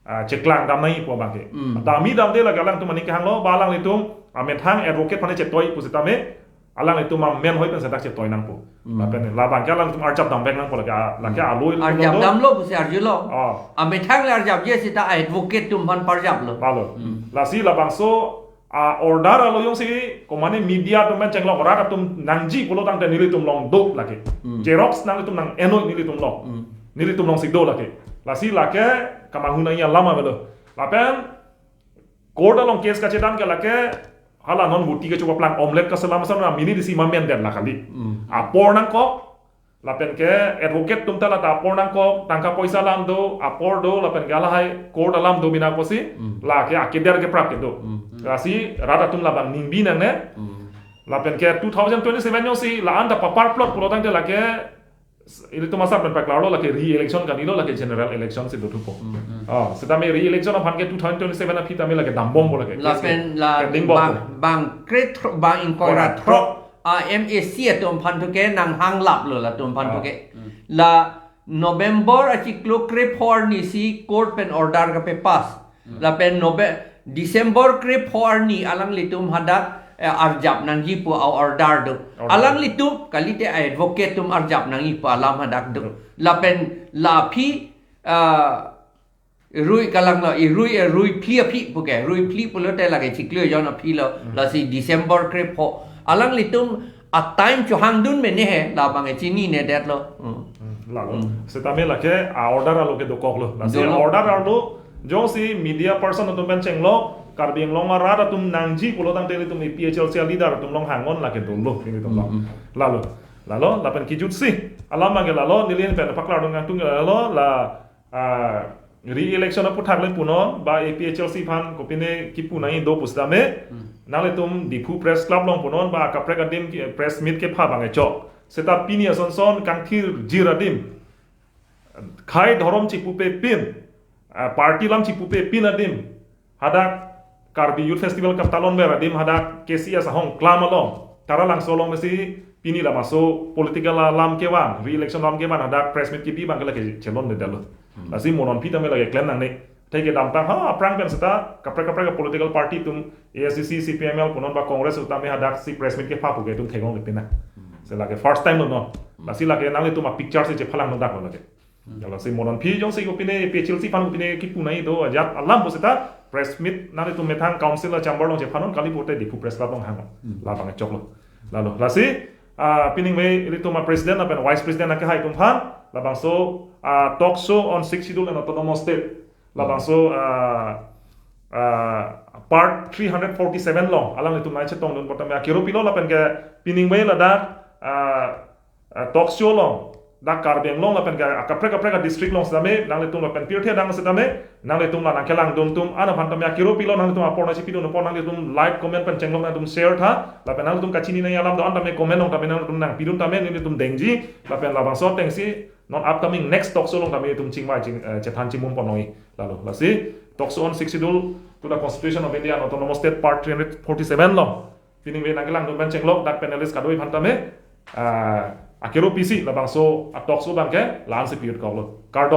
ah, cheklang dam nangji pu abangke. Hmm. Dam-i damde lake alangtum aning kehanglo, ba alanglitum amethang advocate aphan chetoi pusitame, alanglitum amen hoi pen sedak chetoi nangpo. Hmm. Lapen labangke alangtum arjap damvek nangpo lake, ah, lake, hmm, alo ilitum arjap do. Damlo pusi arjulo. Oh. Amethang le arjapji seta advocate atum aphan parjaplo. Lalo. Hmm. Lasi labangso a-order alo jongsi komane media atum pen chenglok rat atum nangji pulo tangte nelitum along do lake. Hmm. Xerox nanglitum nang-enoi nelitum along. Hmm. Nelitum alongsi do lake. Lasi lake kamanghu nangji alam avelo. Lapen court along case kachedan ke lake hala non buti kechokaplang omelette kaselam asam na mini disi mamen den la kali. Hmm. Apor nangkok, lapen ke advocate atum ta lata apor nangkok, tangka poisa alam do, apor do, lapen ke lahai court alam do mina pusi, hmm, lake akeder keprap kedo. Hmm. Lasi rat atum labang ningbi nangne. Hmm. Lapen ke two thousand twenty-seven jongsi la-an ta paparplot pulo tangte lake ilitum asar pen paklarlo lake re-election kanilo, lake general election si dothupo. Hmm, hmm. Oh, sitame re-election aphan ke two thousand twenty-seven aphi tame lake dambompo lake. Lapen la pending bompo. Bang, bang kre thro-, bang ingkoi ra throk. Throk. A M A C atum aphan thu ke nanghanglaplo latum aphan thu ke. Ah. Hmm. La November achiklo krepho arni si court pen order kapepass. Hmm. Lapen Nove-, December krepho arni alanglitum hadak, eh, arjap nangji pu a-order do. Order. Alanglitum kalite a-advocate atum arjap nangji pu alam hadak do. Hmm. Lapen la aphi, ah, Rui kalang lo, irui, rui phli aphi puke, rui phli pulote lake chiklo jon aphi lo, lasi December krepho. Alanglitum a time chohangdun mene he, labang e chininedet lo. Hmm. Hmm, lalo. Hmm. Setame lake a order alo ke dokok lo. Lasi dolo. Order alo, jongsi media person atum pen chenglo, Karbi Anglong arat atum nangji pulo tangte ilitum A P H L C a leader atum along hang-on lake dolo, ilitum lo. Hmm, hmm. Lalo, lalo, lapen kijutsi. Alam abangke lalo, neli pen paklardun kangtung lalo, la ah, re-election aputhak le punon, ba A P H L C aphan kopine kipu nangji do pusitame, Hmm. nanglitum Diphu Press Club along punon, ba kaprek adim ki, press meet kepha abang e chok. Seta pini asonson kangthir jir adim, khei dhorom chipupe pin, ah, party alam chipupe pin adim, hadak Karbi Youth Festival kaptalon ber adim hadak K C S ahong klam along, Taralangso along mesi pini lamaso political alam kevan, re-election alam kevan, hadak press meet kipi abangke lake chelonledetlo. Hmm. Lasi mo non aphi tame lake klem nangne. Theke damtang ha aphrang pen seta kaprek kaprek political party atum A I C C, C P I M L punon ba Congress atum tame hadak si press meet kepha puke itum theklongle pina. Hmm. Se lake first time lo non. Hmm. Lasi lake nanglitum a picture si chephalang non dak lo lake. Hmm. Lasi mo non aphi jongsi kopine A P H L C aphan kopine kipu nangji do ajat alam puseta press meet nanglitum methang council a chamber along chephanon kali pote Diphu Press Club along hang. Hmm. Labang e choklo. Lalo. Lasi, ah, piningve ilitum a president lapen vice president akehai atum aphan, labangso, ah, talk show on Sixth Schedule and Autonomous State. Labangso, ah, ah, part three hundred forty-seven along, alanglitum nai chetongdun apot tame akero pilo lapen ke piningve ladak, ah, ah, talk show along, dak Karbi Anglong lapen ke kaprek kaprek district along setame, nanglitum lapen pirthe adang setame, nanglitum la nangkelangdun atum, an aphan tame akero pilo nanglitum apor nangchipidun apor nanglitum like comment pen chenglok nanglitum share tha, lapen nanglitum kachini nangji alam do-an tame comment along tame nanglitum nangpidun tame nanglitum dengji, lapen labangso atengsi, non upcoming next talk show along tame itum chingvai ching, eh, chethan chimum ponnoi lalo. Lasi, talk show on Sixth Schedule to the Constitution of India and Autonomous State Part three hundred forty-seven along. Piningve nangkelangdun pen chenglok dak panelist kadoi aphan tame, ah, akero pisi labangso a talk show abangke la-an si pi-ut koklo. Kardom.